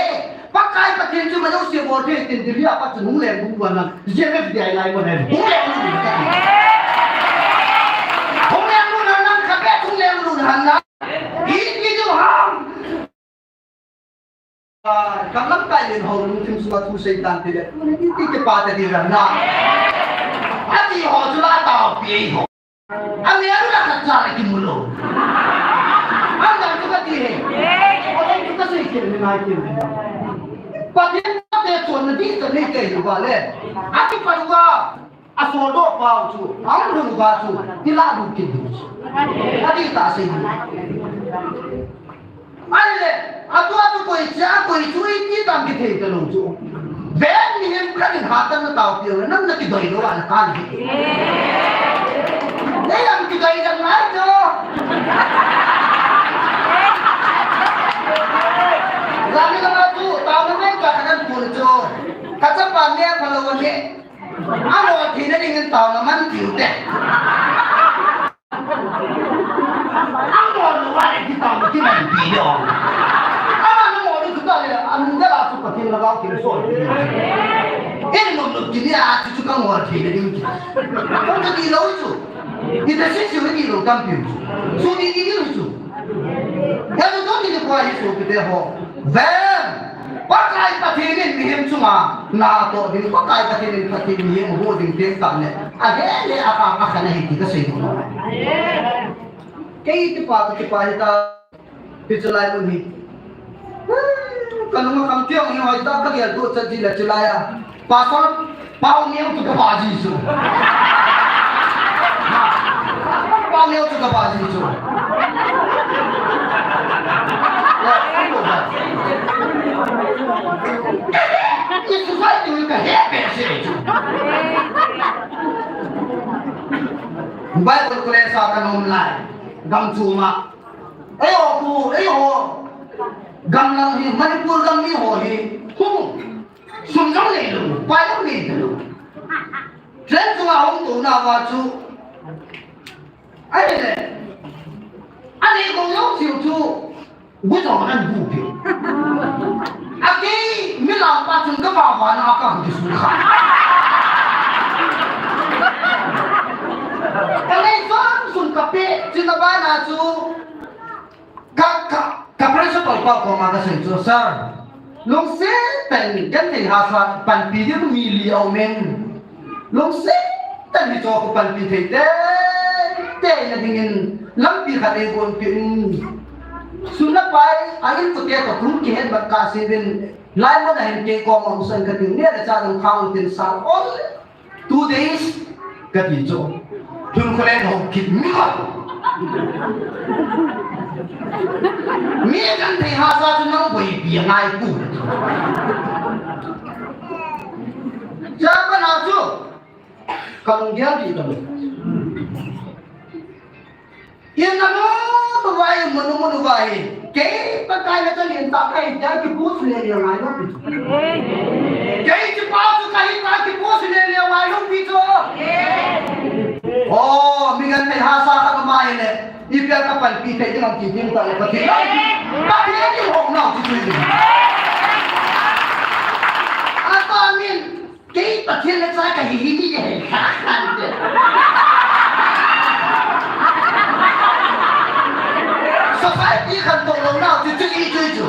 Pakai Pathen chu majouse bol thei tin Delhi a pat chun hung leng gu gu a nang. J M F D I lai mun a hung leng gu gu a. Hung leng gu gu a nang kha pe hung leng gu gu a nang. Hi ki ju ham. Kam lamkai len ho lungthim sunga thu sei tan ti le. Tuni ti ti kipa ta di ran na. Ati ho chu la tao pi ho. Ami aru la khat cha le kimu lou. Am dan chu ka ti he. Ko chu ka sei kil ni ngai kil. Pathen te chon na di ta nei kei lu ba le. Ati pa lu ba. A soldoh pau chu, a um lhung uva chu, i lah lut kit diu chu. Adih tah sei diu. Ahile, atua chu koi cha, koi chu i ti tam kithei talou chu. Ven mihem khat in hatah in nataopi u le, nang nakidoi lou a nakal hi. Nei jong kidoi jeng ngai chu. Jani lama chu, taona mei ka khat an pun chu. Ka chapa ne phalou ne. Angol theina dingin taona man tiu te. Angol lou a le kitaona kiman pi de ong. Ama angol lou chu ta le, anung de la chu Pathen lhagao thil sol. Ei nom nom kini a chu chu ka ngol theina ding ki. Kong ka ti lou chu. Ita si si ni lou tampi chu. Chu ni ni chu. Hijeh chun tuni nikho hi sopite ho, ven, Pakai Pathen in mihem chunga natoh ding, Pakai Pathen in Pathen mihem hu ding teng tah le, ahile akhang akhan ahi ti kasei nom e. Kei kipah, kakipah hita, hiche lai mun hi. Kalung akham kei jong hi hoitah kagel tuh chet ji le chulai a. Pastor, Pau Neo chu kaba ji chu. Pau Neo chu kaba ji chu. I society u kahe behseh chu. Bible college a kanom lai. Gam chom a. Eiho khu, eiho. Gam lang hi, Manipur gam mi ho hi. Khu. Sum jong neilou, pai jong neilou. Train chunga hung tou nauva chu. Ahile. Anei kong jong chiu chu. Gu jong an gu piu. Akei, mi lang pa chun kava vana kang kisu kha. Kanei jong sum kape, chuna bana chu. Ka, ka, ka principal pa koma kasei chu, Sir, lungset tah in genthei hahsa panpi ding mi li aum in. Lungset tah in hiche khu panpi thei teitei na dingin lampi khat eigonpeh in. Sum le pai a inkote toh hung kihet bat kah seh uvin, hilai mun a hin kei koma umsan kating, neh le chah dang khang tin sal ol. Two days, kati chu. Thun kholen ho kit mi khat. Mi genthei hahsa chu nang boipi angai pu. Cha pa na chu. Kalung gel di kalung. Ina mu, mu vai, mu nu, mu nu vai. Kei Pakai le kalin ta kai, ja ki bus le le ngai lo pi. Kei chi pa chu kai ta ki bus le le ngai lo pi chu. Oh, mi genthei hahsa khat ama ahile, ipi a kapanpi thei ding ham ti ding tah le Pathen. Pathen in hou nau chu chu ding. Ata min, kei Pathen le cha kahi hi mi hei kha khan te. Society khantou lou nau chu chu i chu i chu.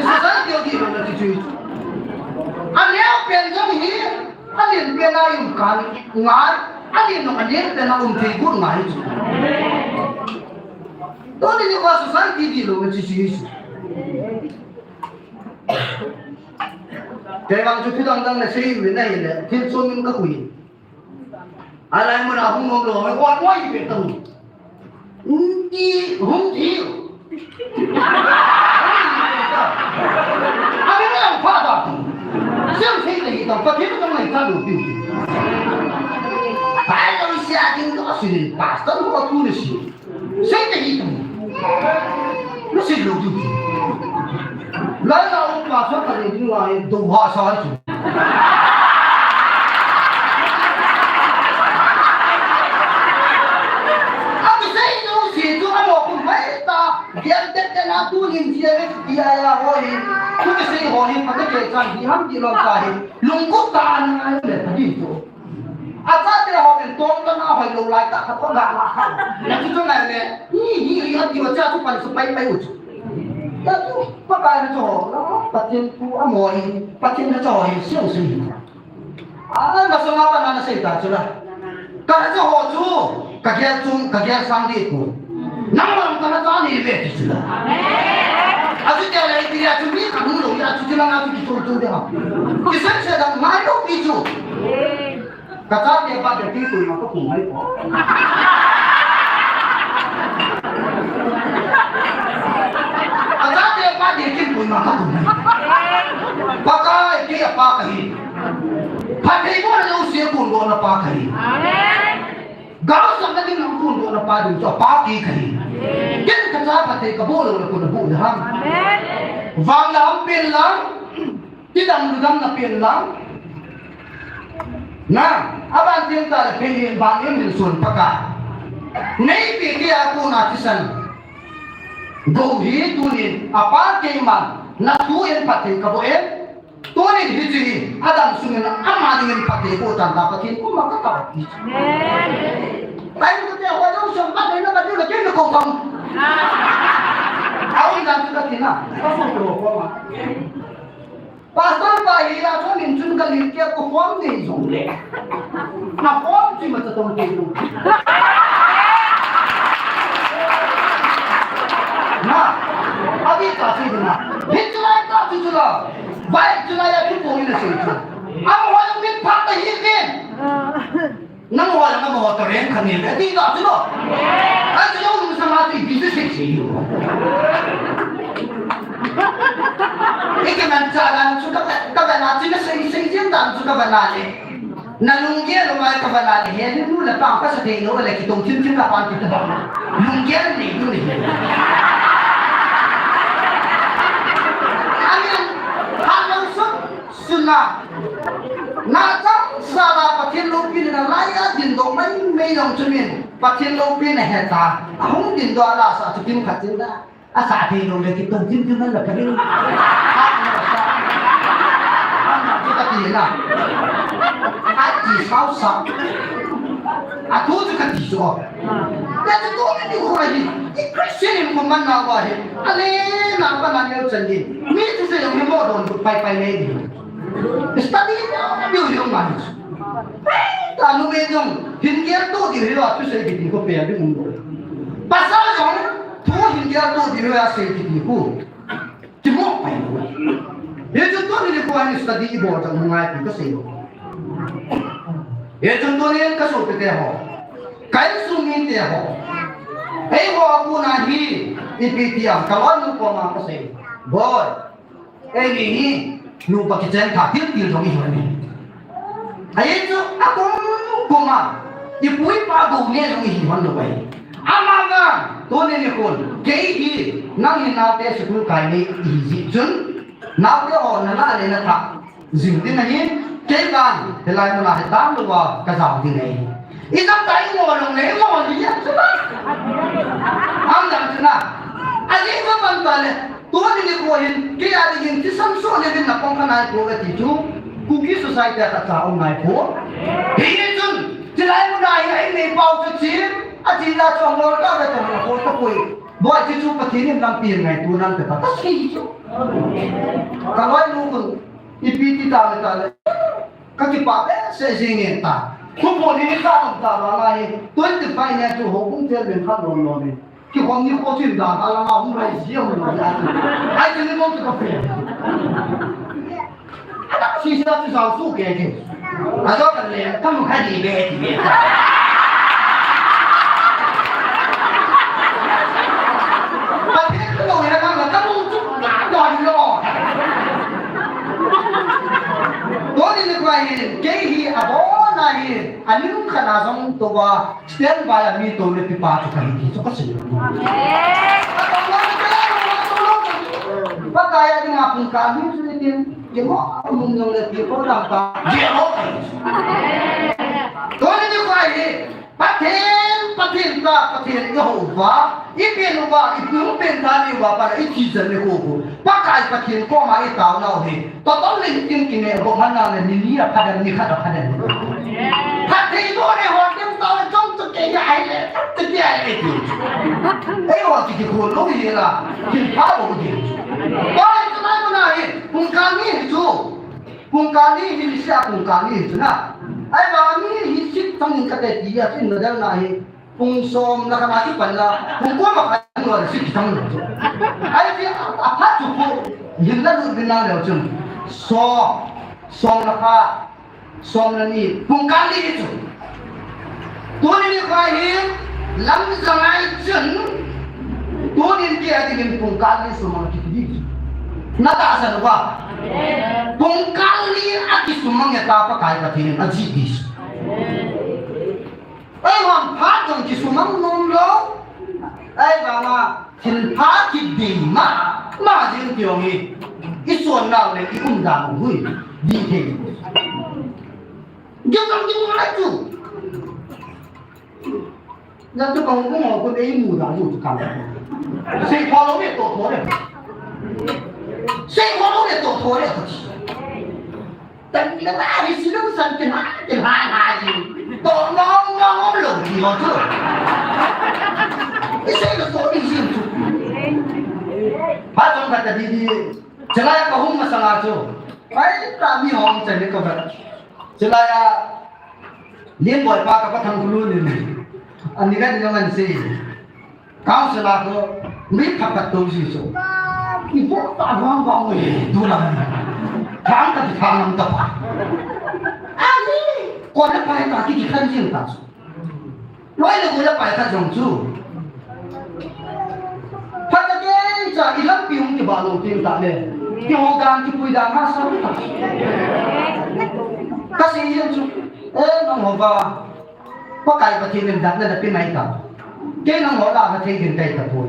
Society o ti lou na chu chu i chu. A neo pen jong hi, a len pen a um kha ngai, a len jong a neo pen a um thei got ngai chu. Tuni nikho society ti lou na chu chu i chu. Kei vang chu thudang dang nasei uvin ahile, thil chom in kakoi. Alai mun a hung nom lou, oi, oi, ve tang. Hung ti, hung ti. Abi me ang pa da tu. Siam sei le hi tang, Pathen tang nai ta lou piu. Pai lou sia ding to sinin, pastor ko tu ni si. Sei te hi tu. Lu sei lou tu. Lai la u pa sa ka ni ding lai do ha sa tu. Abi sei lou si tu a mo ku mai ta. Diam te te na tu nin dia le ti a ya ho hi. Tu sei ho hi pa te ke chan di ham di lom ta hi. Lung ku ta na le ta di tu. A chate ho in tong ka na hoi lou lai ta khat ko la la kha. Na chu chu ngai le. Hi hi hi a ti wa cha chu pan su pai pai u chu. Ya chu pa kai na chu ho. La Pathen tu a mo hi. Pathen na chu ho hi siu siu hi. A na so ma pa na na sei ta chu la. Ka na chu ho chu. Ka gel chung ka gel sang di ku. Nang ma ka na ta ni ve ti chu la. A chu te le ti ya chu mi ka nu lo ya chu ti la na chu ki chu chu de ha. Ki sen se da ngai lo pi chu. Ka chate pa te ti tu ma ka kum hai ko. Ka chate pa te ti tu ma ka kum hai. Pakai kei a pa kahi. Phatthei bohna jouse a kon dohna pa kahi. Gaosapna ding a kon dohna pa ding chu a pa kei kahi. Ken ka cha phatthei ka boh lou le kon a boh le ham. Vang lam pen lang. Kidang ludang na pen lang. Na, aban tieng tah le phei hin ban in min sun Pakai. Nei pi ti a kona thisan. Go hi tunin, a pa keiman, na thu in phatthei ka boh in. Tunin hiche hi, a dam sungin ama dingin phatthei boh tan ta Pathen koma ka kap ti. Amen. Tai ko te ho jong song pa dei na ba dei na kei na ko pam. A um dan chu ka ti na. Ka so ko ko ma. Pastor pa hi la chun min chun ka lim ke ko form nei jong le. Na form chi ma cha tong ke jong. Na, abi ta si na. Hi chu lai ta chu chu la. Bai chu lai ya chu ko ni na se chu. Am ho min pha ta hi ke. Nang ho la, nang ho ta reng khan ni le, ti ta chu lo. Ai chu lo, sa ma ti, bi se se yo. Ike man cha la chu ka, ka ba na chu na sei, sei jin dan chu ka ba na le. Na lunggel lo mai ka ba na le, he, nu la pa ka sa te lo le ki tong thim thim la pa ti ta ba. Lunggel ni nu ni. Amen. Ha lo so. Suna. Na chang sa la Pathen loupina lai a dingdoh mai mai jong chu min. Pathen loupina he ta. A hung dingdoh la sa chu kim khat chin da. A sa thei lou le ki tong chin chin la ka ding. A na sa. A na chu ka ti na. A ti sao sa. A thu chu ka ti so. Ya chu to ni ko hi. I Christian in ko man na wa hi. A le na pa na neo chan di. Mi chu se jong hi mo don pai pai le di. Study mo, diu diu ngai. Pai ta nu me jong, hin gel to diu hi lo, thusei kiti ko pe a diu mo. Pasal jong, thu hin gel to diu hi a sei kiti ko. Ti mo pai lo. Hichu tuni nikho hin study i bol jong ngai ti ka sei lo. Hichu tuni ka sopi te ho. Ka insung mite ho. Eiho a kona hi, ipi ti am, ka loi nu koma ka sei. Boi. Eini hi, nupa kichen tha til til jong ihi uve. Ajeh chu, akum kum a, ipu ipa gou neh jong ihi uve. Ama vang, tuni nikhon, kei hi, nang hi naote school kai nei ihi jeh chun, naote ho nala le natha jing ding ahi, Kei vang, hilai muna hi tang lou va, ka jao ding ahi. Ijat ta i ngol long le, i ngol hi jeng chu na. Ham jang chu na. Ajeh chu ban ta le, tuni nikho hin, kei a dingin, thisan soh le vin na pang kha nai poi kati chu. Kuki society a ka cha um nai poi. Hichun, chulai muna hi, a innei pau chu chim, a chim la chu ngol ka ve tong na poi ka poi. Boi chu chu Pathen in lampi ngaito nan te ta, ka sei chu. Ka loi nu kun, ipi ti ta le ta le. Ka kipah behseh jing e ta. Khupon ni khat um ta vang a hi, twenty-five nia chu houbung chairman khat lom lom in. Kikhom nikho chu in dan a langa hung rai jia hung lom a. Ai chu ni bom chu ka fe. Ada sisa chu sau su ke ke. Ado ka le, ka mu kha di be ti be. Pathen ka lo ya ka, ka mu chu ka do lo. Tuni nikho hin, kei hi abon a hin, a lim khat a jong tou va, standby a mi tou le pi pa chu ka hi ti chu ka sei. Pakai a dinga pung ka mi chu ni tin, ke mo, mum jong le pi ko dam ta, ke mo ka hi. Tuni nikho hin, Pathen, Pathen ta, Pathen i hou va, i pen uva, i pen pen ta ni uva, pa i thi jan ni ko ko. Pakai Pathen koma i tao nau hi. Pathen le i tin kine bo man na le ni ni a phadan ni khat a phadan. Pathen bo ne ho tin ta le chong to ke ya ai le, to ke ai le ti. Ei ho ti ki ko lo hi la, kin pa bo di. Ba le tu mai mo na hi, kung ka ni hi chu. Pungkal ni hi, sia pungkal ni hi chu na. Ahivang mi hi sik thang in ka te ti a chu in na del na hi. Pung som na ka na chu pan la. Pung ko ma ka ni wa sik thang lo chu. Ahi ti a phat chu ko. Hin la lut bin na leo chun. Som. Som na ka. Som na ni. Pungkal ni hi chu. Tuni nikho hin lamjang a i chun, tunin kei a dingin pungkal ni sumang kiti di. Na tahsan uva. Pungkal ni a kisumang e ta Pakai Pathen in a jih di. Ei, hon phat jong kisumang nom lou. Ei, vang a, thilpha kidei mama jing ti jong hi. I son nau le i umdan u hi. Di thei. Gam gam gam ngai chu. Na chu kong kong ko ei mu da ju chu kam. Sei tho lou le to tho le. Sei tho lou le to tho le. Tan le ba ri si lou san ke ha ke ha ha ji. To ngong ngong lou ji ho chu. I sei lou so ni ji chu. Ba chong ka ta di di. Chalai ka hung masanga chu. Pai ta mi hong chani ka ba. Chulai a, Lienboi pa ka Pathanglun in. Ani ka ni ngan si. Council a ko, mi phapat to si so. I bo ta bang bang we, tu la. Thang ka ti thang nam ta pa. Ani, ko na pa ka ki ki khan jing ta so. Loi le gol a pai khat jong chu. Phat a kei cha i lampi hung kibah lou ding ta le. Kihou dan kipui dan ma sa ta. Ka sei jeng chu. Eh, nangho va. Pakai Pathen in datna na pe mai ta. Kei nangho la ka thei ding tai ta poi.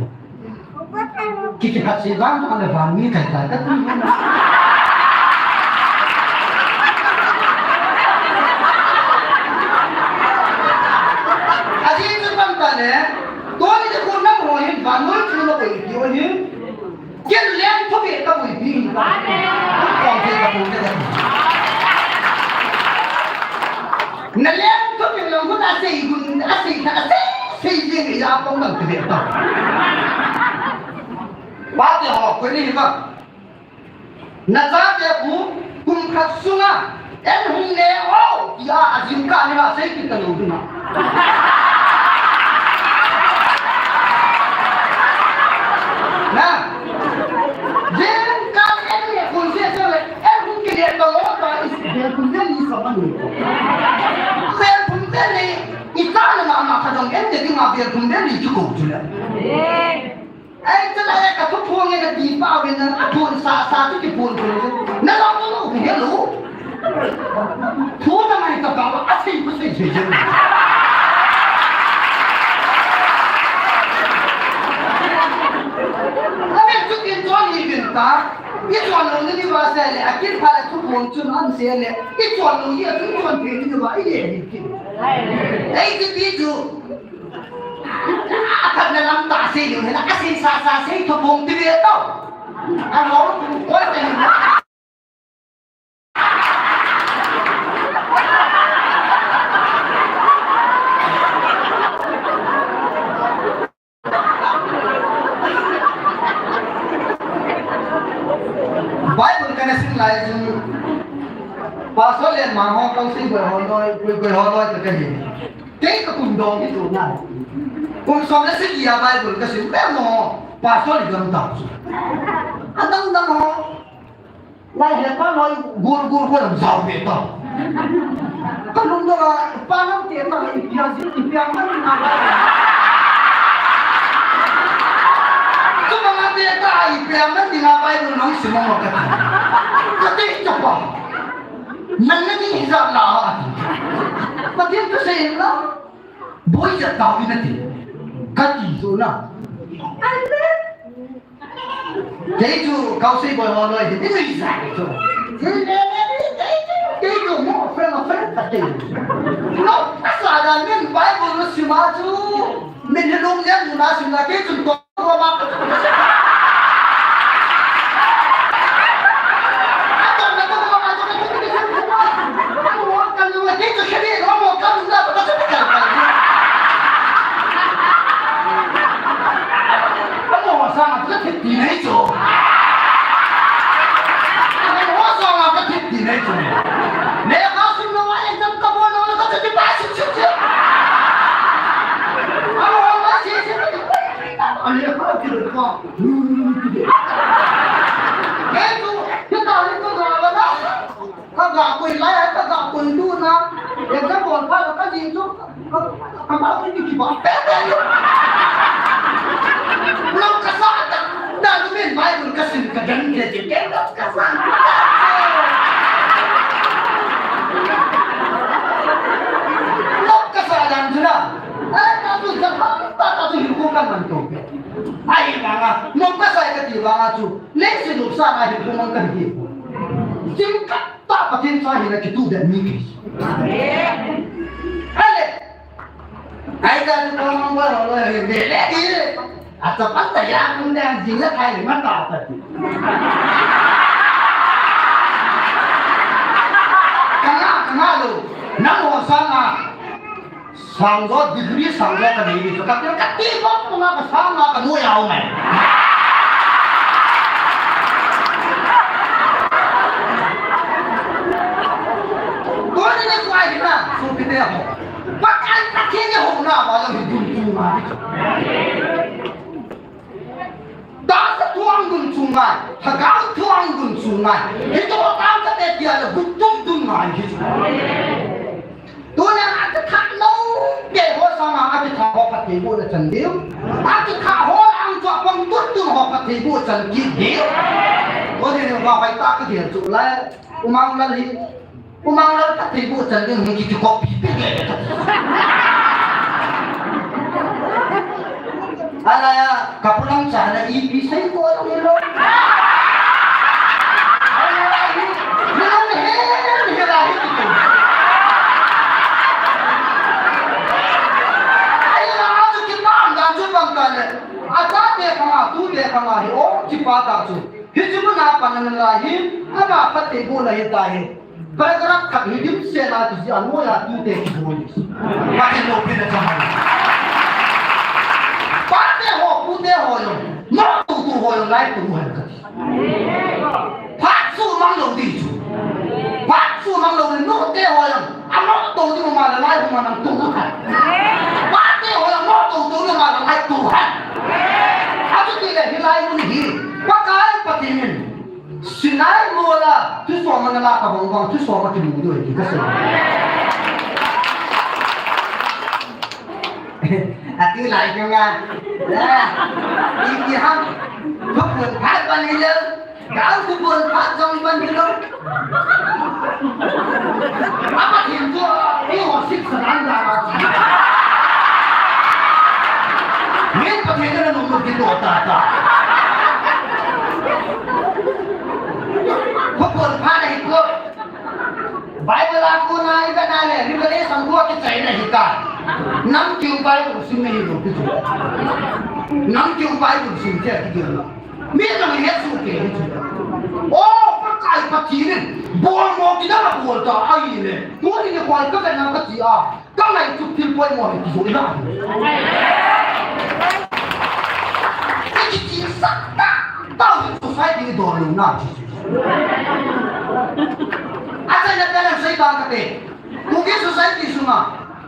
Ki, kiphat sei vang vang le vang mi kai kai ka tu. Ajeh chu pan ta le, tuni nikho nangho hin vannoi thu na koi pi o hin. Ken leng thu be ka koi pi. Amen. Kong thei ka pu ka. Na leng thu be long khu na sei gun, a sei kha, a sei, sei jing ya pong lang te be ta. Pa te ho, koi ni hi ba. Na chate khu, kum khat sunga, en hung ne o, tia a jingkah ni ma sei kit ta lou ding a. Na, jingkah en ne kun se se le, en hung kile ta lou ta, is, bel kun bel ni sa ma ni. Bel kun bel ni, i ta na ma ma kha jong en ne ding a bel kun bel ni chu ko chu le. Ei, chulai a ka thuphong e na ti pa uvin na, a phon sa sa chu kiphon phon chu. Na lo, na lo, he lo. Thu na ngai ta pa, a sei, a sei, sei, sei. A me chu kin chon ni vin ta. I chon lou ni ba se le, a kin pha le thuphong chun an se le, i chon lou hi a chun chon phe ni ba, i le ni kin. Ei ti pi chu. A khat na lam ta se ni, a se sa sa se thuphong ti ve to. A lo, ko te ni. Bible kana sim lai chu, Pastor Lenmang ho, Kausei boi ho noi, koi, koi ho noi ka kahi. Kei ka kum dong hi tu na. Kum som le sagi a Bible ka sim, pe mo, Pastor Lenmang ta chu. Adang dang ho. Lai he pa loi gur gur ko lam jao ve ta. Ka lung dong a pa lam te ta i pia ji i pia man ni na. Chu ma na te ta i pia man ni na bai lu nong si mo ka. Ka te cha pa. Man na ni hi ja la. Pathen tu se la. Boi ja ta wi na ti. Ka ti so na. Amen. Kei chu Kausei boi ho noi hi, ni zai chu. Kei chu mo friend, mo friend ka te. No, asa da min Bible no sima chu. Min hi lung lian na sima kei chu to ko ma. Ato na ko ma, ato na ko ma. Ato na ko ma. Ato na ko ma. Amo wa sanga ka thip ti nei chu. Amo wa sanga ka thip ti nei chu. Lekha sim lou a exam ka bol lou ka thip pa sim sim sim. Amo wa si si ka thip. Amo lekha ki lou ka. Nei chu, kita ni ko ga ba na. Ka ga koi lai, ka ga koi lu na. Exam bol pha la ka ji chu. Ka, ka ma koi ni ki ba. Pe, pe, lu. Lo ka sa ta. Da lu min Bible ka sim ka gan ke je ke lo ka sa. Lo ka sa dan chu na. Ai, ta tu ja pa, ta, ta tu hin ko kan man to. Ai, ma nga, lo ka sa ka ti ba nga chu. Le si lu sa na hin ko man kan hi. Jing ka. Ta Pathen cha hina kitu den mi kei. Ale. Ai ta tu ko mang ko lo lo le le di. A ta pa ta ya mun dan jing la kai ma ta ta ti. Kanga, kanga lo. Nang ho sanga. Sang jo, degree sang jo ka nei ni chu ka, ka ti bang bang a ka sang a ka nuai a um e. Tuni ni kuai hi na, sopite ho. Pakai Pathen ni ho na ba lo hi dun tu ma ni chu. Tahsa thu ang dun chu ngai, thagau thu ang dun chu ngai. Hito tahsa te tia le gutum dun ngai hi chu. Tuna a kitha lo te ho sanga a kitha ho phattheibohna chan diu. A kitha ho ang chu apang tun tun ho phattheiboh chan kit diu. Tuni va vai ta ka dian chu lai. Umang lal hi. Umang lal phattheiboh chan ding hung kiti copy pe nge. Alaya, kapulang chana ipi sei ko ni lo. Alaya, ni lo ni he, ni la he. Alaya, atu kipam dan chu bang ta le. Ata te kama, tu te kama hi o kipa ta chu. Hi chu na pa na la hi, ama phattheibohna hi ta hi. Paragraph khat hi dimset a kiji a noiya tute kibol. Pathen loupina chang. Pate ho, pute ho jong, notou tu ho jong lai tu hen kati. Phat sumang lou ding chu. Phat sumang lou ding, note ho jong, anotou ding ma la lai hung nang tu hen. Pate ho jong, notou tu ding ma la lai tu hen. Achuti le hilai mun hi, Pakai Pathen in. Sinai mol a, thusom ana la ka bang bang, thusom a kimu diu ahi ti ka sei. Ati lai ka nga. Ya. Iti ham. Thupun phat ban hi lo. Kau thupun phat jong ban hi lo. Apa thim tu, i ho sik sa an da ma. Min Pathen na nung ki to ta ta. Hitai. Nang keu Bible sim nahi lou kiti. Nang keu Bible sim te kiti. Mi nang he su ke kiti. O, Pakai Pathen in bol mo kiti na bol ta ahile. Tuni nikho a ka ve na kati a. Ka ngai chu thil poimo hi kijoh ina. Kiti sa ta. Tao hi society ni don na. Achaina pen a sei ta kate. Kuki society sunga,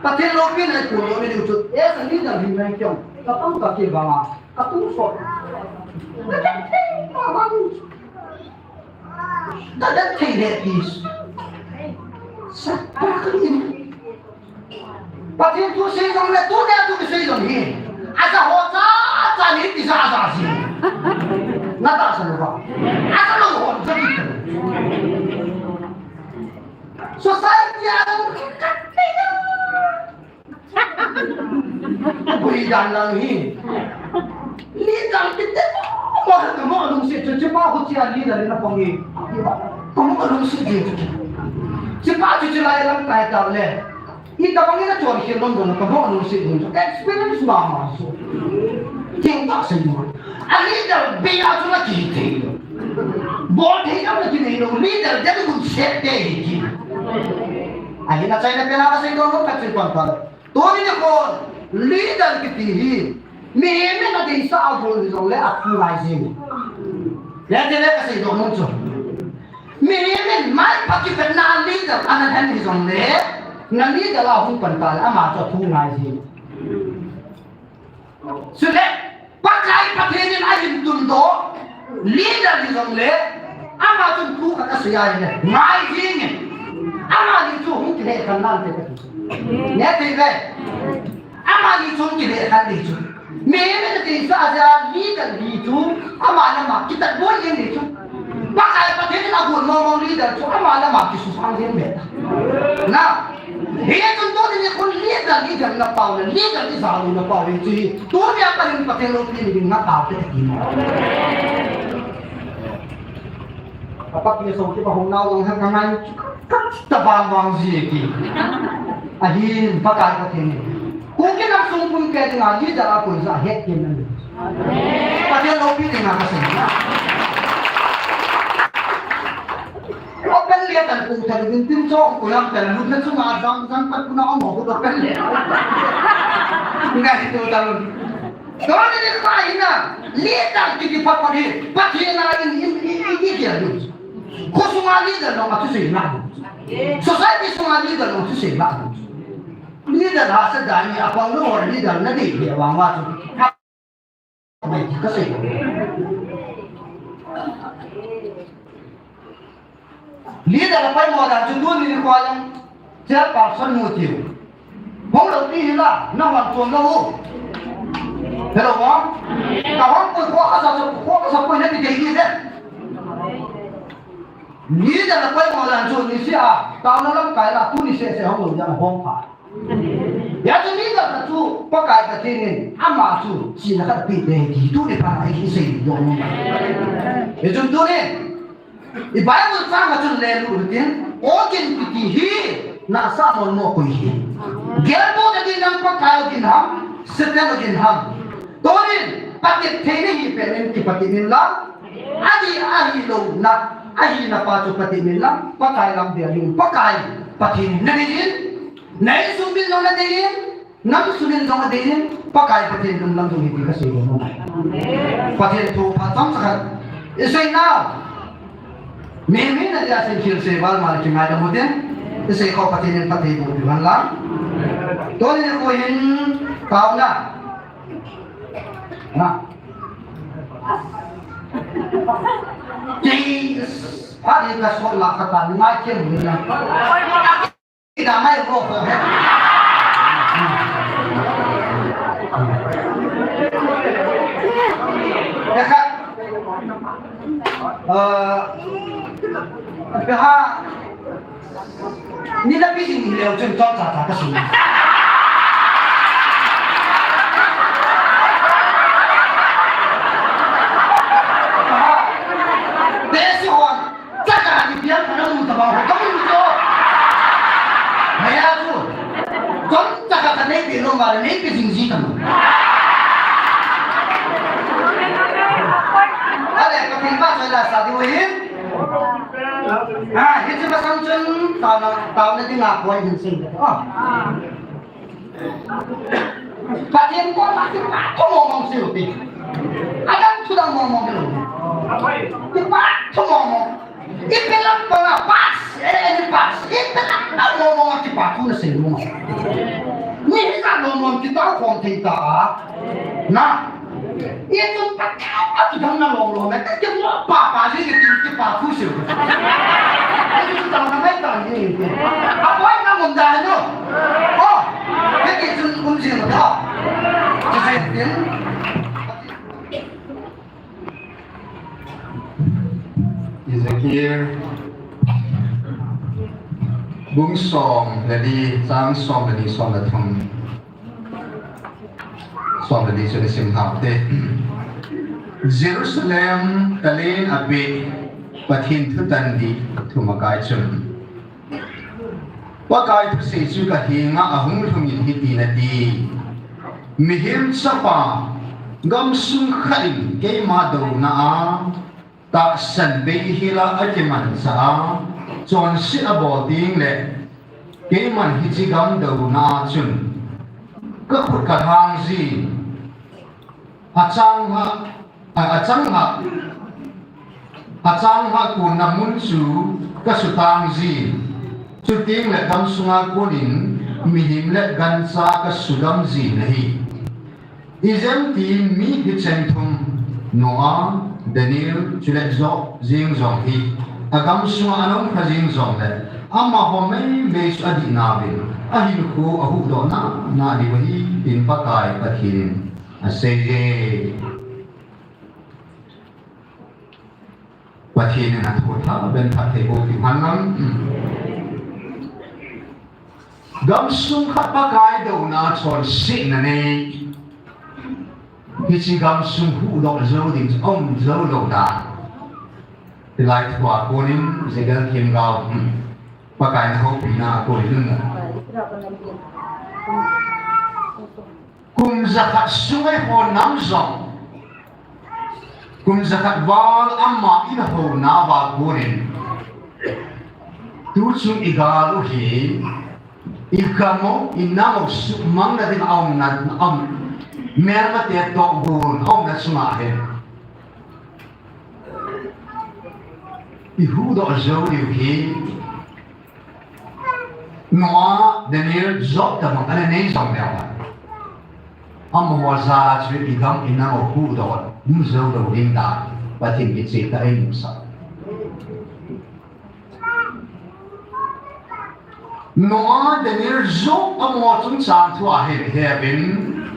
Pathen loupina i puidoh na diu chu, as a leader hi nang kiong, ka pang ka kibang a, ka tung sot. Ka tung sot. Ka tung sot le tis. Sa, pa ka in. Pathen thu sei jong le, tunia thu kisei jong hi. Aja ho cha, cha ni ti sa, sa si. Na ta sa lo ba. Aja lo ho, sa ti. Society a dang khat nei na. Bui dan lang hi. Leader kiti mo, mo ka mo lungset chu, chu pa hu chia leader na pang hi. Ka mo lungset ji chu. Chu pa chu chu lai lang tai ta le. Ita bang ina chon khel lom don ka mo lungset ji chu. Experience ma ma chu. Ting ta sei mo. A leader be a chu na ki thei lo. Bol thei dam na kinei lou, leader ding lungset te hi ki. Ahin achaina pen a kasei doh nom khat chu pan pan. Tuni nikho, leader kiti hi, mihem in adeisah a gol hi jongle athu ngai jing. Hiti le kasei doh nom chu. Mihem in mai pha kivetna leader ana hen hi jongle, na leader a hung pan ta le ama chu athu ngai jing. Chule, Pakai Pathen in ahin tundoh, leader hi jongle, ama chun thu khat asei ahile, ngai jing in. Amani chu hung kilheh khen nante kati. Nge ti ve. Amani chu hung kilheh khen ni chu. Mihem in adeisah a leader hi chu, ama le ama kitat boi jing ni chu. Pakai Pathen in agon mong mong leader chu ama le ama kisusang jing be. Na. Hichun tuni nikho leader, leader na pau le, leader i jao na pau hi chu hi. Tunia Pathen, Pathen loupina ding na tao te ti mo. Apa ki so ki pa hong nau long han ka ngai chu ka ta vang vang ji ki. Ahin Pakai Pathen. Kuki nam sung pum ke dinga leader a koi ja het kin nan. Pathen loupina ding a kasei na. Open le tan kum tan din tin chong ko yang tan lut na chunga jang jang pat kuna ong ko open le. Ngai to tan. Tuni nikho hi na, leader kiti phat phat hi, Pathen a in, in, in, in, in, in, in. Kho sunga leader nung a thusei na. Society sunga leader nung a thusei na. Leader ha sa dani a pang lo leader na di le wang wa chu. Mai ti kasei. Leader a poimo dan chu tuni nikho a jong chairperson mu tiu. Hung lou ti hi la, na hon chom lou u. Hello, bang? Ka hung pui kho kasa, kho kasa pui na ti dei ni de. Leader a poimo dan chu niseh a, taona lamkai la, tuni seh seh hung lou dan hung pha. Hijeh chun leader khat chu Pakai Pathen in ama chu chihna khat apeh ding ahi ti tuni phat a isei doh nom. Hichun tuni i Bible chang a chun le lu tin, o kin kiti hi nasa mon mo koi hi. Gelmo na ding nam Pakai o din ham, Satan o din ham. Tunin patep theina hi pen in kipatep in lang. Ahi, ahi lou na, ahi na pa chu patep in lang. Pakai lam dia ding, Pakai Pathen na ding in. Na insung min jong nadei in, nam sung min jong nadei in, Pakai Pathen lunglam jong hi ti kasei nom. Pathen thu phat chomcha khat isei nau. Mi, mi na dia sei khel sei val mal kingai da mo den. Isei kho Pathen in phatthei boh piu hen lang. Tuni nikho hin taona. Na. Kei, phat hi kasol la kata ngai kem ni na. Ina mai ko ko. Eka. Eh, eka. Ni na bi ni leo chun chon cha cha ka sun. Besi hon. Chaka ni piang kana mu ta ba ho ka mu to. Haya chu. Chon Pale nei pe jing ji ta. Ale, Pathen pa choi la sa diu hin. Ah, hiche masang chun, taona, taona dinga koi hin sing. Ah. Pathen koma kipathu mong mong seiyu te. Adang thu dang mong mong lou. Kipathu mong mong. Ipi lam banga pass, eh, eh, pass. Ipi lam banga mong mong kipathu na seiyu. Mi hijat mong mong kitao khom thei ta a. Na. Itum pa kau a tu dang na long long na, ka keu pa pa ji ji ti ti pa khu siu. Itum ta na mai ta ni ni. A poi na mun da no. Oh, ke ki tun um ji no ta. Ji ji tin. Ezekiel bung som le li, chang som le ni, som le thum. Som le li chu na sim hau te. Jerusalem talen a pe Pathen thutan di thumakai chun, Pakai thusei chu ka henga ahung lhungin hiti nati, Mihem chapa, gamsung khat in keima douna a tahsan bei hila akimancha a, chonset abol ding le, keiman hiche gam douna a chun ka khut ka thang ji, achang ha, a, achang ha, achang ha kunna mun chu ka sutang ji, chuteng le gamsunga konin mihem le gancha ka sudam ji nahi. Ijemtin mi hicheng thum, Noah, Daniel, chule Job jeng jong hi, agamsunga ana um kha jeng jongle, amaho meimei chu adihnauvin, ahinkho ahuhdoh nana diu ahi, tin Pakai Pathen in aseiye. Pathen in athu tha ben phatthei boh ding hen lang. Gamsung khat Pakai douna chonsetna nei. Hiche gamsung huhdoh jou ding chu um jou lou dan. Hilai thua konin Ezekiel themgao, hmm, Pakai in ahoupina a konin. Kum jakhat sung a ihon nam jong, kum jakhat val ama in houna uva konin, tuchung igal u hi, igam u, inam u suhmang na ding a umna, um, melmate toh gon a umna chunga hin ihuhdoh jou diu hi. Noah, Daniel, Job tabang ana nei jong leu hen, amaho jal a chu igam inam u huhdoh um jou lou ding dan Pathen kicheh tah in eimusah. Noah, Daniel, Job amaho chungchang thu ahi, hevin,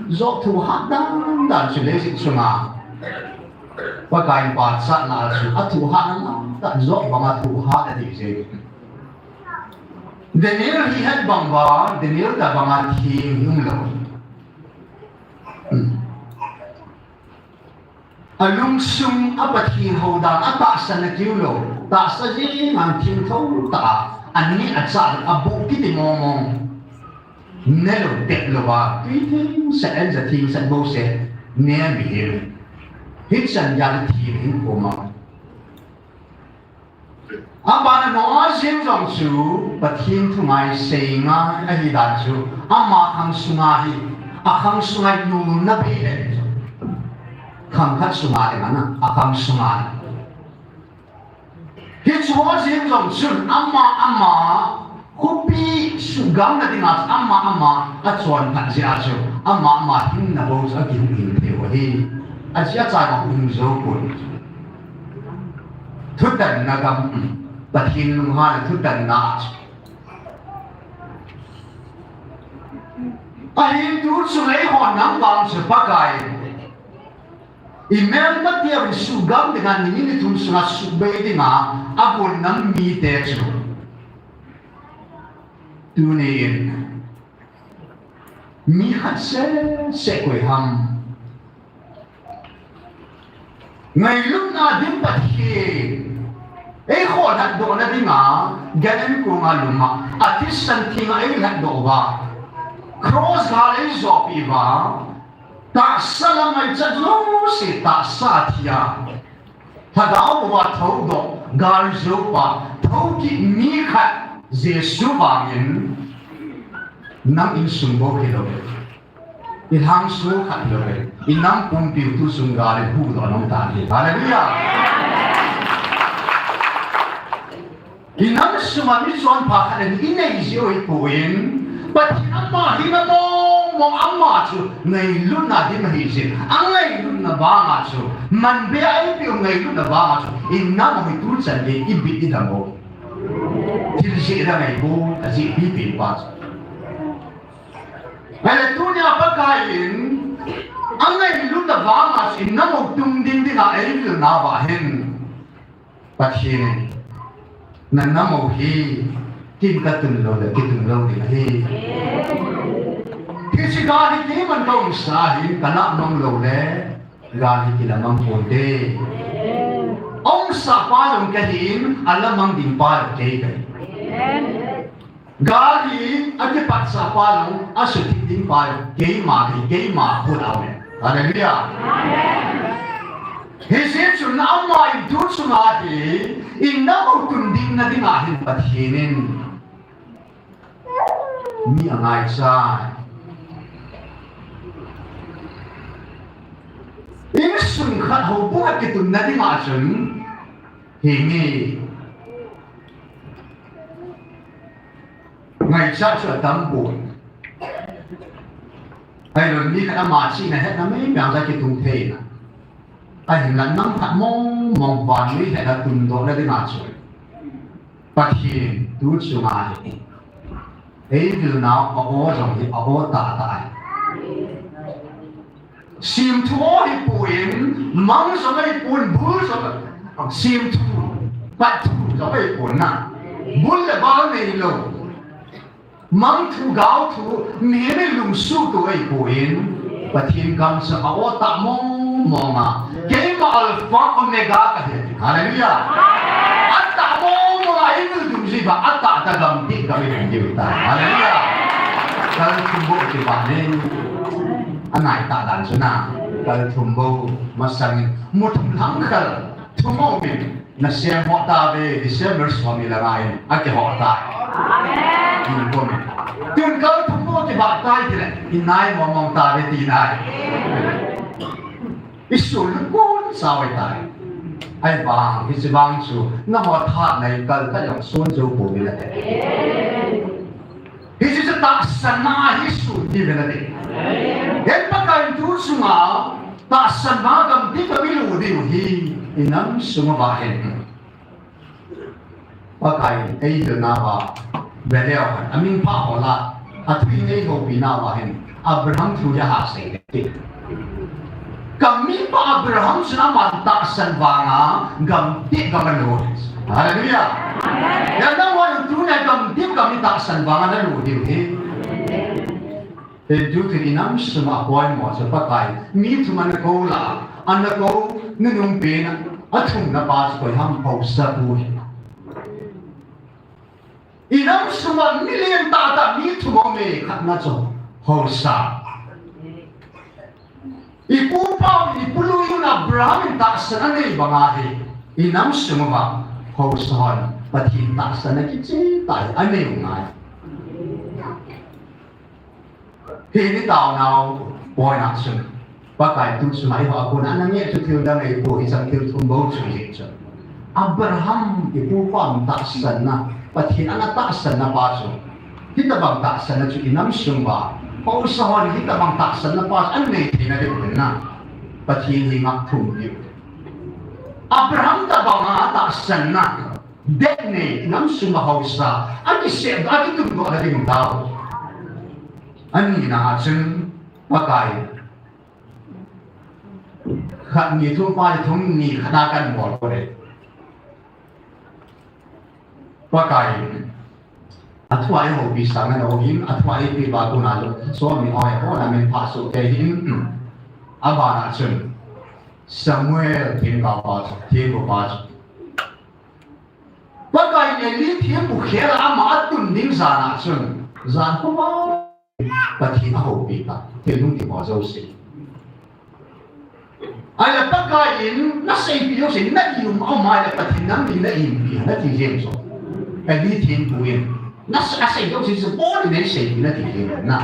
Job thu hat dan dan chu leiset chunga Pakai in pachatna a chu athu hat dan dan, Job banga thu hat adih jeh. Daniel hi het bang uva, Daniel tabanga theng hi um lou. Hmm. Alungsung a Pathen hou dan, atahsan akiu lou, tahsa jeng a thengtho tah a, aneh achah, aboh kiti mong mong. Ne lou, tep lou a, tui thengsel, ja thengsel bouseh, ne mihem. Hichan gei a thi hinkho mang. Abana Noah jeng jong chu Pathen thu ngaisei ngai ahi dan chu, ama khang sunga hi, akhang sunga hi nulna bei le. Khang khat sunga hi mana, akhang sunga hi. Hicheho jeng jong chun ama ama khopi suhgamna dinga chu ama ama achonphat jeh a chu ama ama hinna bou chu akihuhhing thei u ahi. Ajeh chu aum jou pon. Thutanna gam, Pathen lunghanna thutanna chu. Ahin tuchung eihon nam vang chu Pakai, imelmateu in suhgam dinga ni ni thum sunga suhbei dinga agon nam mite chu tuni in mi khat seh seh koi ham. Ngailutna dim Pathen, eikhohlhatdohna dinga, gan in kunga luma, athisan thenga eilhatdoh uva, Cross gal eijoh peh uva, tahsa lam ngaichat jouse tahsa a thi a, Lhagao bou a thoudoh, gal jou pa, thou kit mi khat Jesu vangin, nang insung bou hilou, i lhangsu khat hilou, i nam pumpiu tu sung gal in huhdoh nom tan ahi. Hallelujah. I nam sunga mi chonpha khat in i nei jeh u ahipoi, Pathen ama hina mong mong, ama chu ngailutna dim ahi jeh in, angailutna vanga chu, man be a eipeh u ngailutna vanga chu, i nam u hi tuchan gei i bit i dam u. Thil jeh dang ahi bou, ajeh pipen pa chu. Ahile tunia Pakai in angailutna vanga chu i nam u tung ding dinga eivil nauva hin, Pathen in, na nam u hi kin katun lou le kitun lou ding ahi. Hiche gal hi keiman ka umsa ahin, ka lamang lou le gal hi kilamang ponte. Umsa pa jong kahin, alamang ding pa jong kei kahi. Gal hi akipatsah pa jong, asuthip ding pa jong keima kahi, keima khut a um e. Hallelujah. Hijeh chun ama in tu chunga hi, i nam u tun ding na dinga hin Pathen in mi angaichai. Insung khat houbung a kitun na dinga chun, hinge, ngaichat chu atam poi. Ahilou le mi khat ama chihna hetna mei mei a kitung thei na. Ahinla nam khat mong mong vannoi hetna tundoh na dinga chu, Pathen tu chunga hi eivil nau a aw jong hi a aw tahtah ahi. Semthu aw hipon, mang jong ahipon, bul jong, semthu, patthu jong ahipon na. Bul le bal neilou. Mangthu, gaothu, mihem in lungsuhtu ahipon, Pathen gamsung a aw tah mong mong a, keima Alpha Omega kahi. Hallelujah. Atah mong mong a eivil dungjui uva, atah tah gamtep gam eidun diu ahitai. Hallelujah. Kalthum bou kipah e. Angaitah dan chu na. Kalthum bou masangin muthum lhangkhel thum a um in, nasem ho tave, December som ni le nga in akiho tai. Amen. Tun kalthum bou kipah tai tile, inai mong mong tave tina ahi. Isun lukun sao ahitai. Ahivang, hiche vang chu, nangho thahatna in kalkal jong son jou pouvin nate. Hiche chu tahsanna ahi, sun diuvin nate. Hin Pakai in tu chunga, tahsanna gamtep gam ilu diu hi, i nam sung uva hin. Pakai in eidonna uva, veleu hen, amin pha hol a, athu in eihoupi nauva hin, Abraham thu hi ahasei le ti. Ka mipa Abraham chun aman tahsan vanga gamtep gam alu. Hallelujah. Amen. Hia nangho tunia gamtep gam itahsan vanga nalu diu hi. Hichu chu i nam sunga apoimo chu Pakai, mi thum ana kou la, ana kou, nunung pen a, athumna pa chu koi ham, haosapu hi. I nam sunga mi lentah tah mi thum aume, khatna chu haosa. I pu pa, i pu lui un Abraham in tahsan anei banga hi, i nam sunga haosa hon Pathen tahsan akicheh tah hi anei u ngai. Hiti taona u, poina chun, Pakai tu chunga eiho a kona ana ngeh chu thil dang ahipoi, hicheng thil thum bou chu hi chu. Abraham i pu pa tahsanna, Pathen ana tahsanna pa chu. Hitabang tahsanna chu i nam sunga, haosa hon hitabang tahsanna pa chu anei theina diu hin na. Pathen hi ngah thum diu. Abraham tabanga tahsanna. Dek nei, nam sunga haosa, akisep, akitundoh na ding tao. Anina a chun, Pakai. Khat ni thum pa ni thum ni khat a kan bol ko le. Pakai. Athua eihoupi sanga lou hin, athua eipeh uva kona lou. So mi hoi ho na min pha so te hin. Abana chun. Samuel themgao pa chu, thempu pa chu. Pakai in Eli thempu khel a ama atun ding jan a chun, jan khovah Pathen ahoupi ta, thil hung ti ho jouse. Ahile Pakai in na seipeh jouse, na im, aum ahile Pathen nang in na impi, na ti jeng chu. Eli thempu in, na s-, asei jouse chu Paul in eiseipeh na ti jeng na.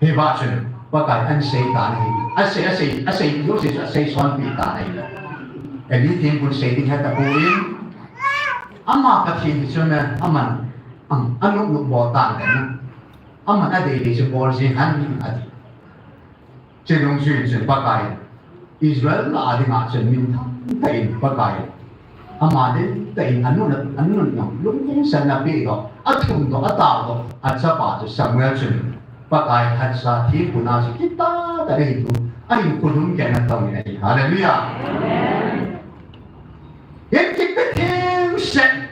Hiva chun, Pakai in asei tan ahi, asei, asei, asei jouse chu asei sonpeh tan ahi. Eli thempun sei ding heta poi, ama Pathen hi chun, aman, am, anop nop bol tan ahi. Aman adei dei chu bol jeng hen ati. Chuleh chun Pakai, Israel lah a dinga chun minthang tah in Pakai, ama dei tah in anun, anun nung, lungthim sel na peh doh, athum doh, atao doh, achapa chu Samuel chun Pakai hatsa thempu na chu kitah tah in thu, ahin khulum kei na tong in ahi. Hallelujah. Hin kipe thim sel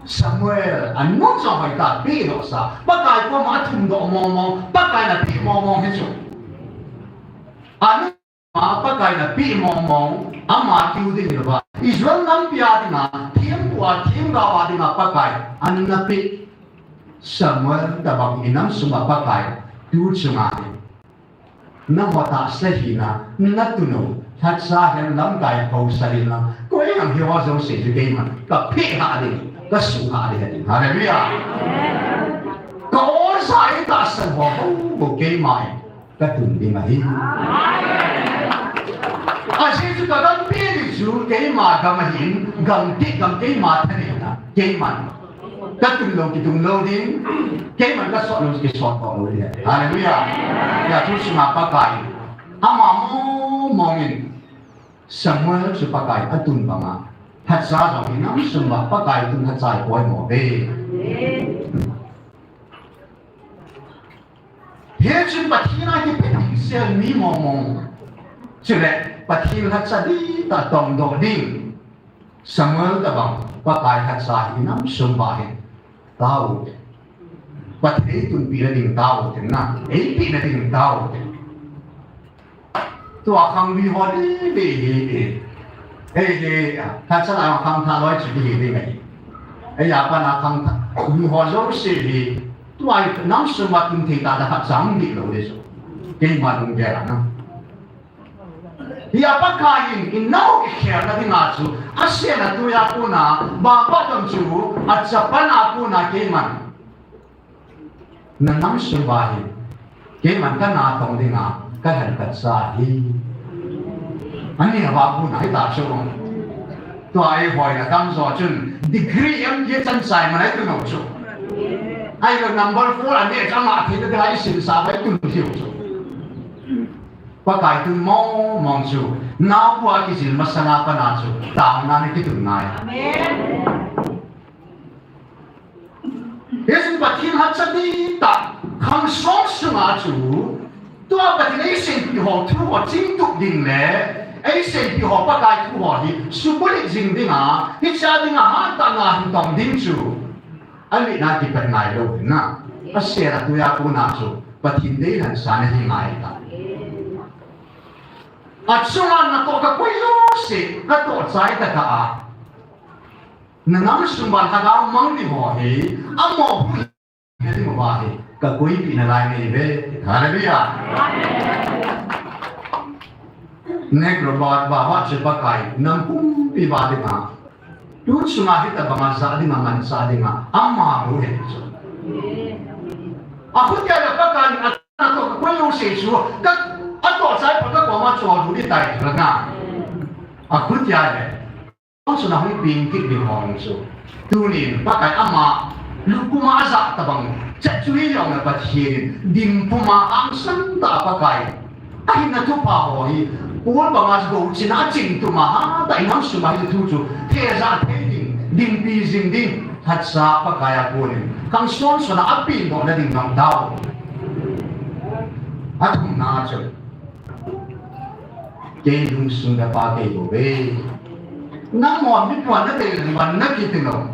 Samuel, anun jong hoitah peh doh sa, Pakai koma athum doh mong mong, Pakai in apeh mong mong hi chu. Anun a Pakai in apeh mong mong, ama kiu ding hilou va, Israel nampi a dinga, thempu a, themgao a dinga Pakai in ana peh. Samuel tabang i nam sunga Pakai, tu chunga hi. Nangho tahsa hina, na tun u, lhatsa hen lamkai haosa hina, koi ham hiho jouse chu keiman, ka peh hah ding, ka suh hah ding ahi. Hallelujah. Ka olsa i tahsan ho, ho, ho keima in, ka tun ding ahi. Ajeh chu ka gampi ding chu keima gam ahin, gam ti, gam keima thaneina, keiman. Ka tun lou, kitun lou ding. Keiman ka sot lou, kisot lou ding. Hallelujah. Hia thu sunga Pakai. Ama mong mong in Samuel chu Pakai atun banga, hatsa jong hi nam sunga Pakai tun hatsa hi poimo ve. Hichun Pathen a kipe thim sel mi mong mong. Chule Pathen hatsa ding tah tong doh ding. Samuel tabang, Pakai hatsa hi nam sung uva hin. Tao. Pathen eitunpi na ding tao, tin na. Eipeh na ding tao, tin. Tua khang lui ho ding, ding, ding, ding. Ei, ding, hatsa la khang tha loi chu ding, ding, ding. Ei, apa na khang tha, lui ho jouse ding. Tua nam sung uva tun thei tah tah khat jong ding lou ding chu. Keima lunggel a na. Hia Pakai in, in nau i khelna dinga chu, asena tuia kona, baba tong chu, achapa na kona keiman. Na nam sung uva hi, keiman ka na tong dinga, ka lhan ka cha hi. Ani a ba bu na hi ta chu. Tua ei hoi na kam jo chun, degree M B A chan chai ma nai tu no chu. Ahilou number four ani chang a thei na dai sin sa bai tu thiu chu. Pakai tun mong mong chu, naobu a kijil masanga pat a chu, taona na kitun ngai. Amen. Hichun Pathen hatsa ding tah, khang som sunga chu, tua Pathen eiseipeh ho thu ho chingtup ding le, eiseipeh ho Pakai thu ho hi, subulhit jing dinga, hichea dinga hatah a hin tong ding chu. Ani na kipat ngai lou na. Asena tuia kona chu Pathen deilhen sa na hi ngai ta. Achunga natoh kakoi jouse, katoh chai tah a. Na nam sung uva lhagao mang ding ho hi, amaho hi, na ding uva hi, kakoi pi nalai nei ve. Hallelujah. Negro ba, ba, ba, chu Pakai, nam pumpi uva dinga. Tu sunga hitabanga ja dinga manchah dinga, ama bou ahi chu. Akhutia le Pakai in atoh kakoi jouse chu, ka, atoh chai phat a kakoma chu ding tai chu na. Akhutia le. Chun ahung peng kit ding ho chu. Tunin Pakai ama, lupuma aja tabang. Chet chu hi jong le Pathen in, dinpuma hangsan tah a Pakai. Ahinna thupha ho hi, Paul banga gouchena aching tuma hatah in nam sunga hi thu chu, thei ja thei ding, dinpi jing ding, hatsa Pakai a konin, khang son son a apen doh na ding nang tao. Athumna chu, kei lungsung na pa kei bou ve. Nangho mi puan na tei le van na kiti lou.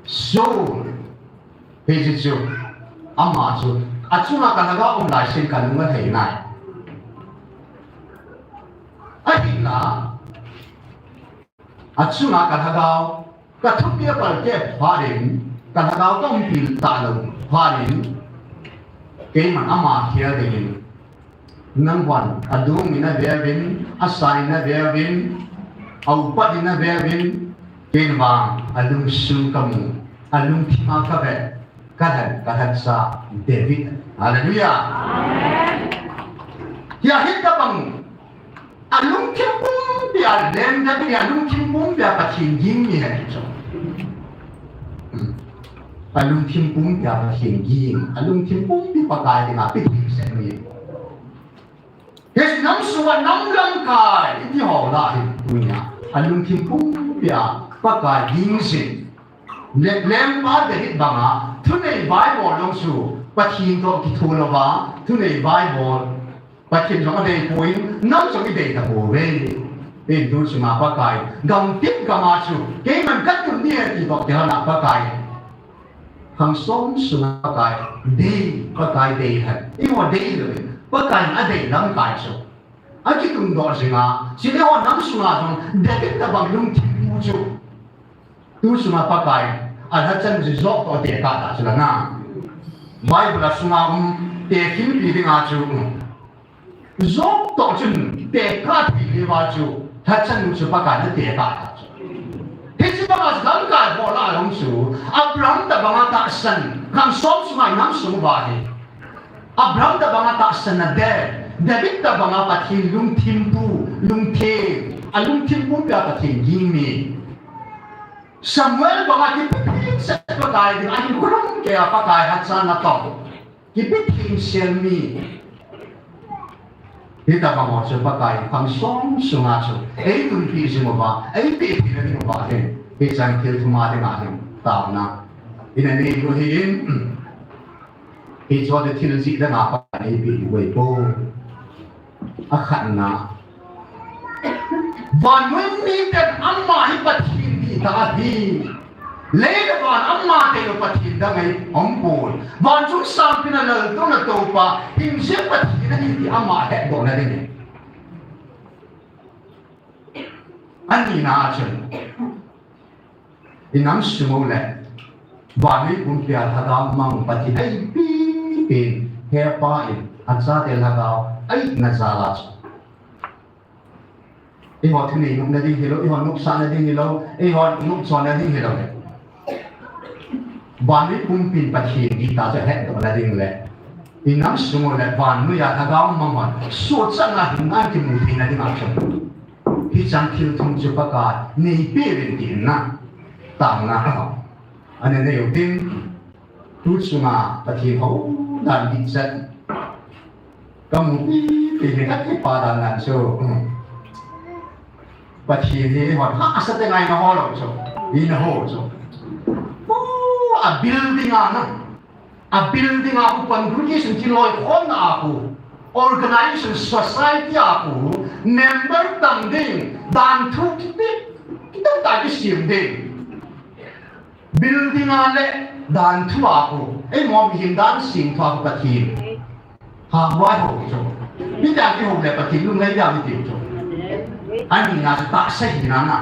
So, Hiche chu, ama chu, achunga ka lhagao um lai sin ka nung alhai nai. Ahinla, achunga ka lhagao, ka thupi a palkeh phat in, ka lhagao ka umpil talou phat in, Keiman ama khel dingin, nangman adung in aveuvin, asan in aveuvin, aupat in aveuvin, keiman alungsung kamu, alungthim a kave, kalhen, kalhensa David. Hallelujah. Amen. Hia hitabang alungthim pumpia, David hi alungthim pumpia Pathen ging mi ahi chu. Alungthim pumpia Pathen ging, alungthim pumpi Pakai dinga pithengse mi. Hiche nam sunga nam lamkai iti ho lah hi tunia alungthim pumpia Pakai ging jin. Le, lengpa David banga thunei vaibol jong chu Pathen toh kitho louva, thunei vaibol Pathen jong adei poi, nam jong idei tapouve. Hin tu chunga Pakai, gamtin gama chu keiman katun ding ahi ti toh kilhona Pakai, khang som sunga Pakai dei, Pakai dei hen. Eiho dei lou, Pakai adei lamkai chu akitungdoh jinga, chule eiho nam sunga jong David tabang lungthim pu chu tu chunga Pakai alhachan u chu Job toh tekah ta chu langa. Bible a sunga um tekhinpi dinga chu Job toh chun tekah thei uva chu lhachan u chu Pakai in atekah ta chu. Hiche banga chu lamkai ho lah jong chu Abraham tabanga tahsan, khang som sunga inam sung uva hi Abraham tabanga tahsan na dei, David tabanga Pathen lungthim pu, lungthim, alungthim pumpia Pathen ging mi. Samuel banga kipithengse Pakai ding, ahin khulum keiya Pakai hachan natoh kipithengse mi. Hitabang ho chu Pakai khang som sunga chu eitunpi jing uva, eipeh theina ding uva hin, hichan thil thum a dinga hin taona ina nei u ahin. Hicheho chu thil jih danga Pakai in eipeh u ahi poi. Akhatna, vannoi miten ama hi Pathen dih tah ahi. Lei le van ama tailou Pathen dang ahi umpoi. Van chung sangpen a laltouna toupa, hingjing Pathen ahi ti ama hetdohna ding ahi. Anina a chun, inam sung u le vannoi pumpia lhagao mang Pathen a ipipen, hepa in achate lhagao a itna jal a chu, eiho thunei nopna ding hilou, eiho nopsahna ding hilou, eiho nopchonna ding hilou le, vannoi pumpin Pathen dih tah chu ahetdohna ding le, inam sung u le vannoiya lhagao mang hon suhchatna hinna kimu theina dinga chun, hichan thil thum chu Pakai in eipeuvin tina taona ahi. Ana nei u tin, tu chunga Pathen hou dan dih chet kamu pipi hi kakipa dan dan chu, Pathen hi eihon hahsa teng a eina ho lou chu, eina ho chu, pu, a building a na, a building a khu, congregation kiloikhomna a khu, organization, society a khu member tam ding, danthu kiti, kitah tah kisem ding. Building a le danthu a khu, eimo mihem dan sengthu a khu Pathen hahsa hou chu, mite a kihou le Pathen lunglhai dia mitiu chu. Anina chu tahsa hina na,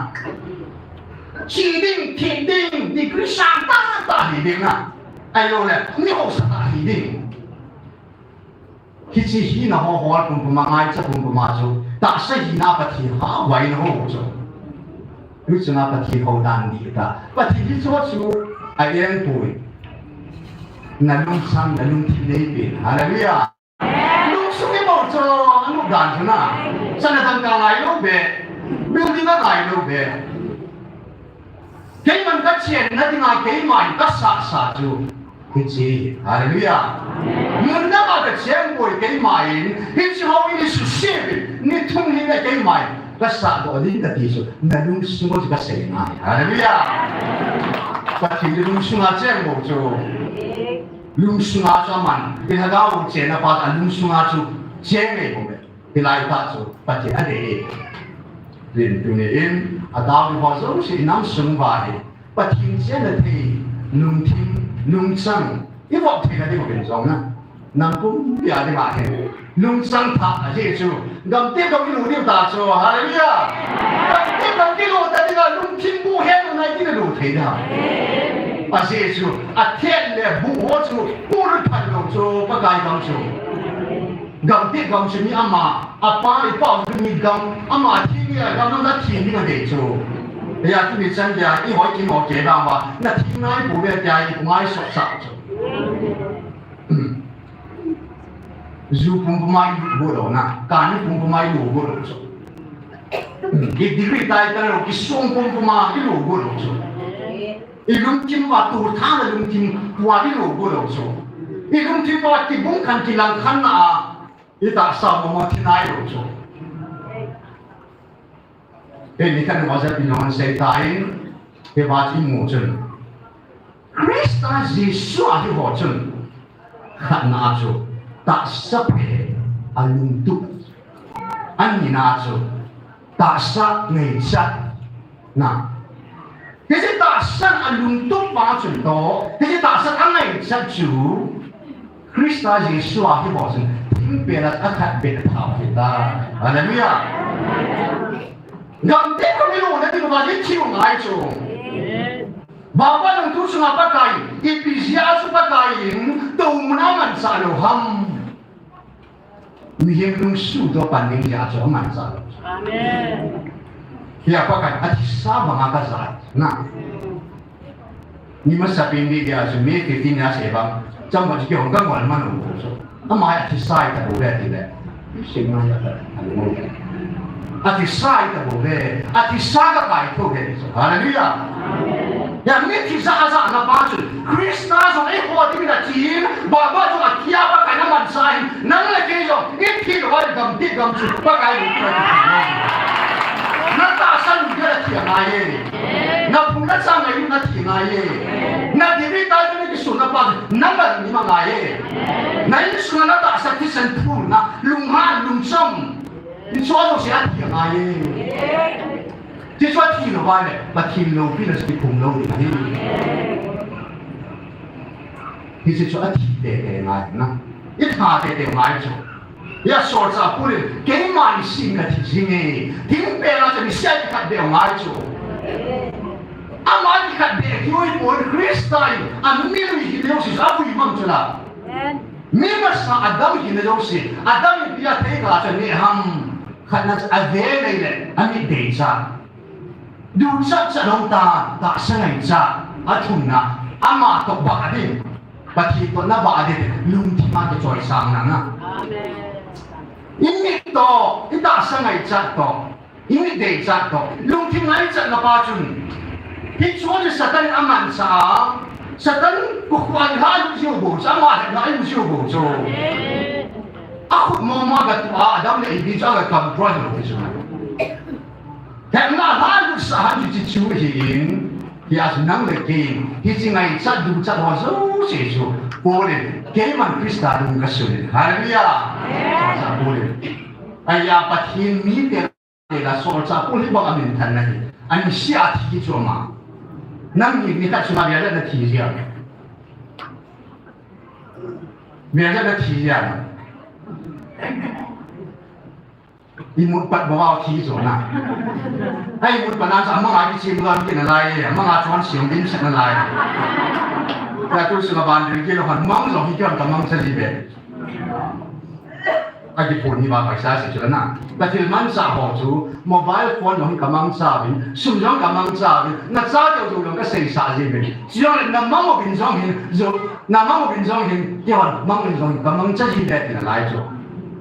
che ding, thep ding, degree sang tah tah hi ding na, ahilou le mi hausa tah hi ding. Hiche hina ho hol pumpuma, ngaicha pumpuma chu tahsa hina Pathen hahsa eina hou chu. Tu chunga Pathen hou dan dih tah. Pathen hicheho chu a-engpoi. Na lungchang, na lungthim neipen. Hallelujah. Lungsung ibol chu, anop dan chu na. Sana dangka ngailou be. Building a ngailou be. Keiman kachenna dinga keiman kasahsa chu hiche hi. Hallelujah. Mun danga kacheng poi keiman, hiche ho hi ni suhset in, ni thum hi na keiman kasahdoh ding kati chu, na lungsung u chu kasei ngai. Hallelujah. Pathen lungsunga cheng bou chu. Lungsunga chu aman, ilhagao chenna pa chu alungsunga chu cheng ngai bou be. Hilai tah chu Pathen adei. Tin tuni in, atao ding ho jouse inam sung uva hi Pathen chenna thei, lungthim, lungchang, ivop theina ding uvin jong na, nam pumpia dinga hin lungchang thah ahi chu, gamtin gam ilut diu ta chu, hallelujah. Gamtin gam kilut ta dinga lungthim bu hen u nai tin alut thei ding. Ajeh chu, athet le buh ho chu, pul phat lou chu, Pakai gam chu. Gamtep gam chu mi ama, apa, ipa chu mi gam, ama thi ni a gam na thi ni na de chu. Ya tu ni chan ya, i hoi ki mo ke ba ma, na thi ngai bu ve ya i ngai sok sa chu. Ju pum pum a i lu go lo na, ka ni pum pum a i lu go lo chu. I degree tai ta lo, ki song pum pum a i lu go lo chu. I lungthim uva tu tha le lungthim uva i lo go lo chu. I lungthim uva kibung khan kilang khan na a, i tahsa mo mo thi nai lo chu. Hei ni khan mo ja pi non sei ta in, he ba chi mu chun. Krista Jesu a hi ho chun. Khatna chu, tahsa phe a lungtup. Anina chu, tahsa ngaichat na. Hiche tahsan a lungtup pa chun to, hiche tahsan a ngaichat chu, Krista Jesu a hi ho chun, thingpel a khat beh a thau hi ta. Hallelujah. Gamtep ka mi lo na ti ba hi thiu ngai chu. Baba nang tu sunga Pakai, ipi jeh a chu Pakai in, to muna man sa lo ham. Mihem lungsuh to pan ning jeh a chu man sa lo. Amen. Hia Pakai, athisa banga ka ja na. Ni masa pen ni dia chu May fifteen a se bang. Cham ba chu kihong ka ngol man lo chu. Ama athisa ta bo ve ti le. Sing ma ya ta. Athisa ta bo ve. Athisa ka kai tho ve. Hallelujah. Ya mi thisa a ja na pa chu. Krista jong eiho dingin athi in. Baba jong athi a Pakai na man sa in. Nang le kei jong. I thi lou a gamtep gam chu. Pakai lungtup a thi. Na tahsan u dia thi a ngai e. Na phung na chang ngai u na thi ngai e. Na degree tai na kisun na pa na man ni ma ngai e. Na insung na tahsa thisan phung na lunghan lungcham. Insung a jouse a thi ngai e. Hiche chu athi lou va le, Pathen loupina chu kiphong lou ding ahi. Hiche chu athi teitei ngai na. I tha teitei ngai chu. Hia solchah Paul in, keima nisim kathi jing e, thingpel a chu nisih a kikhat beh ngai chu. Ama kikhat beh kiu hipon Krista in, amil hi deu si chu avui mang chu la. Mi masa Adam hina jouse, Adam in ipi athei kha chu neh ham, khatna chu ave nei le, amit deicha. Duchat chat lou ta, tahsa ngaichat, athumna, ama toh bah ding, Pathen toh na bah ding, lungthim a kichoisang na na. Amen. I mit toh, i tahsa ngaichat toh, i mit deichat toh, lungthim ngaichat na pa chun. Hichu chu Satan in amanchah a, Satan kokhuh a lha lut jiu bou chu, ama lhepna a lut jiu bou chu. Akhut mong mong a gatu a, Adam le Evi chu aga control lou chu. Lhepna lha lutsah ham chu hichu ahin, hia chu nang le kei, hiche ngaichat duchat ho jouse chu, Paul in, keiman Krista dung kasun in. Hallelujah! Solchah Paul in. Ahi a Pathen mite la solchah Paul hi bang a minthan na hi. Anisih a thi chu ama. Nang hi nikhat sunga via le na thi jia. Via le na thi jia. Imut pat bou a thi chu na. Ai imut pat na chu amang a kichim gam kit nalai, amang a chon siam din sat nalai. Ka tu sunga ban ri kilo han mang jong hi kihon ka mangcha ji ve. Akiphon hi ba paisa se chu na. Ka thil manchah ho chu mobile phone jong ka mangcha vin, sum jong ka mangcha vin, na cha deu deu jong ka seisah ji ve. Chujong le na mang uvin jong hin, jo, na mang uvin jong hin, kihon mang uvin jong hin, ka mangcha ji ve ti nalai chu.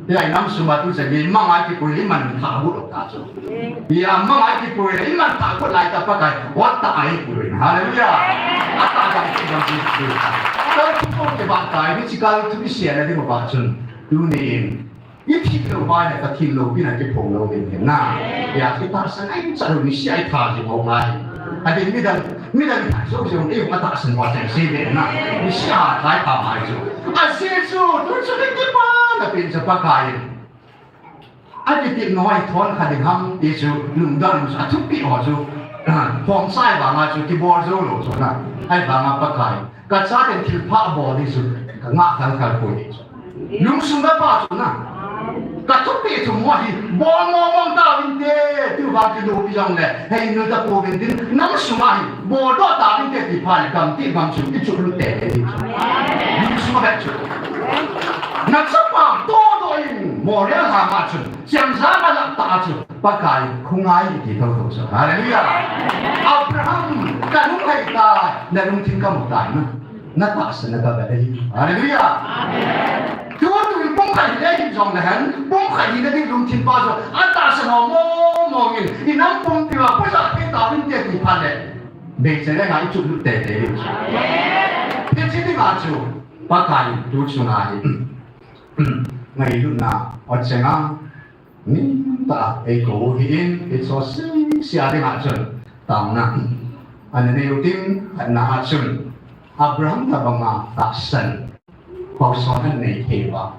Hia i nam sum a tu chan gei mang a kipui le i man thah got lou ta chu. Hia mang a kipui le i man thah got lai tah Pakai, ot tah a eipui. Hallelujah. Atah a kipui jong kipui. Kal thu kibah tai, hiche kal thu i seiya na ding uva chun. Tuni in. I thi lou uva le Pathen loupina kiphong lou ding ahi na. Hia chu tahsa ngaichat lou nisih a i tha jing u ngai. Adin midang, midang i tha jou jou, ei ma tahsan uva cheng sei ve na. Nisih a tha i tha ngai chu. Ajeh chu, tu chu kipa na pen chu Pakai in. Akitepna ho hi thon kha ding ham ti chu lungdon chu athupi ho chu, ah, khomsa vanga chu kibol jou lou chu na. Ahivanga Pakai, ka chaten thilpha abol ding chu ka ngah khal khal poi ti chu. Lungsung kapa chu na. Ka thupi thum mo hi, bol mong mong tauvin te, tiu vang kiloupi jongle, hei nu ta pouvin tin, nam sunga hi, bol doh tauvin te ti phat le, gam ti gam chu, i chuklut tei tei chu. Nam sunga beh chu. Na chapa to doh in, Moria lhama chu, siam za ma la ta chu, Pakai, khungai i ti thotho chu. Hallelujah. Abraham, ka lung hei tai, na lungthim ka mu tai na. Na tahsan na ka ga dei. Hallelujah. Amen. Tu tu in pumkhat hi dei hi jongle hen, pumkhat hi na ding lungthim pa jong, a tahsan ho mong mong in, i nam pumpi uva, puja thei tauvin te ti phat le. Beichai le ngai chu lut tei tei. Amen. Hiche dinga chu, Pakai tu chunga hi. Ngailutna, o chenga, Min ta, ei kou hi in, i cho si, si a dinga chun, tauna. Ana nei u tin, khatna a chun, Abraham tabanga tahsan, pauson han nei thei uva.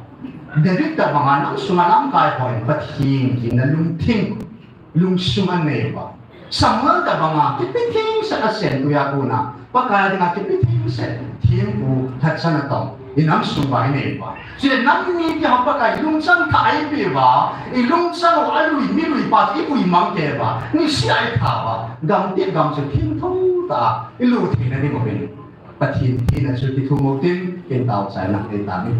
David tabanga nam sunga lamkai hon, Pathen, tina lungthim, lungsung an nei uva. Samuel tabanga, kipi thengset a sen tuya kona, Pakai dinga kipi thengset, thempu, lhacha na tong, i nam sung uva i nei uva. Chule nam ni ti ham Pakai, lungchang thah a i pe uva, i lungchang u a lui, mi lui pa, i vui mang kei uva, ni sia i tha uva, gam ti gam chu thim tho ta, i lu thei na ni mo ben. Pathen thina chu ti thu mo tin, ken tao chai na, ken ta ni.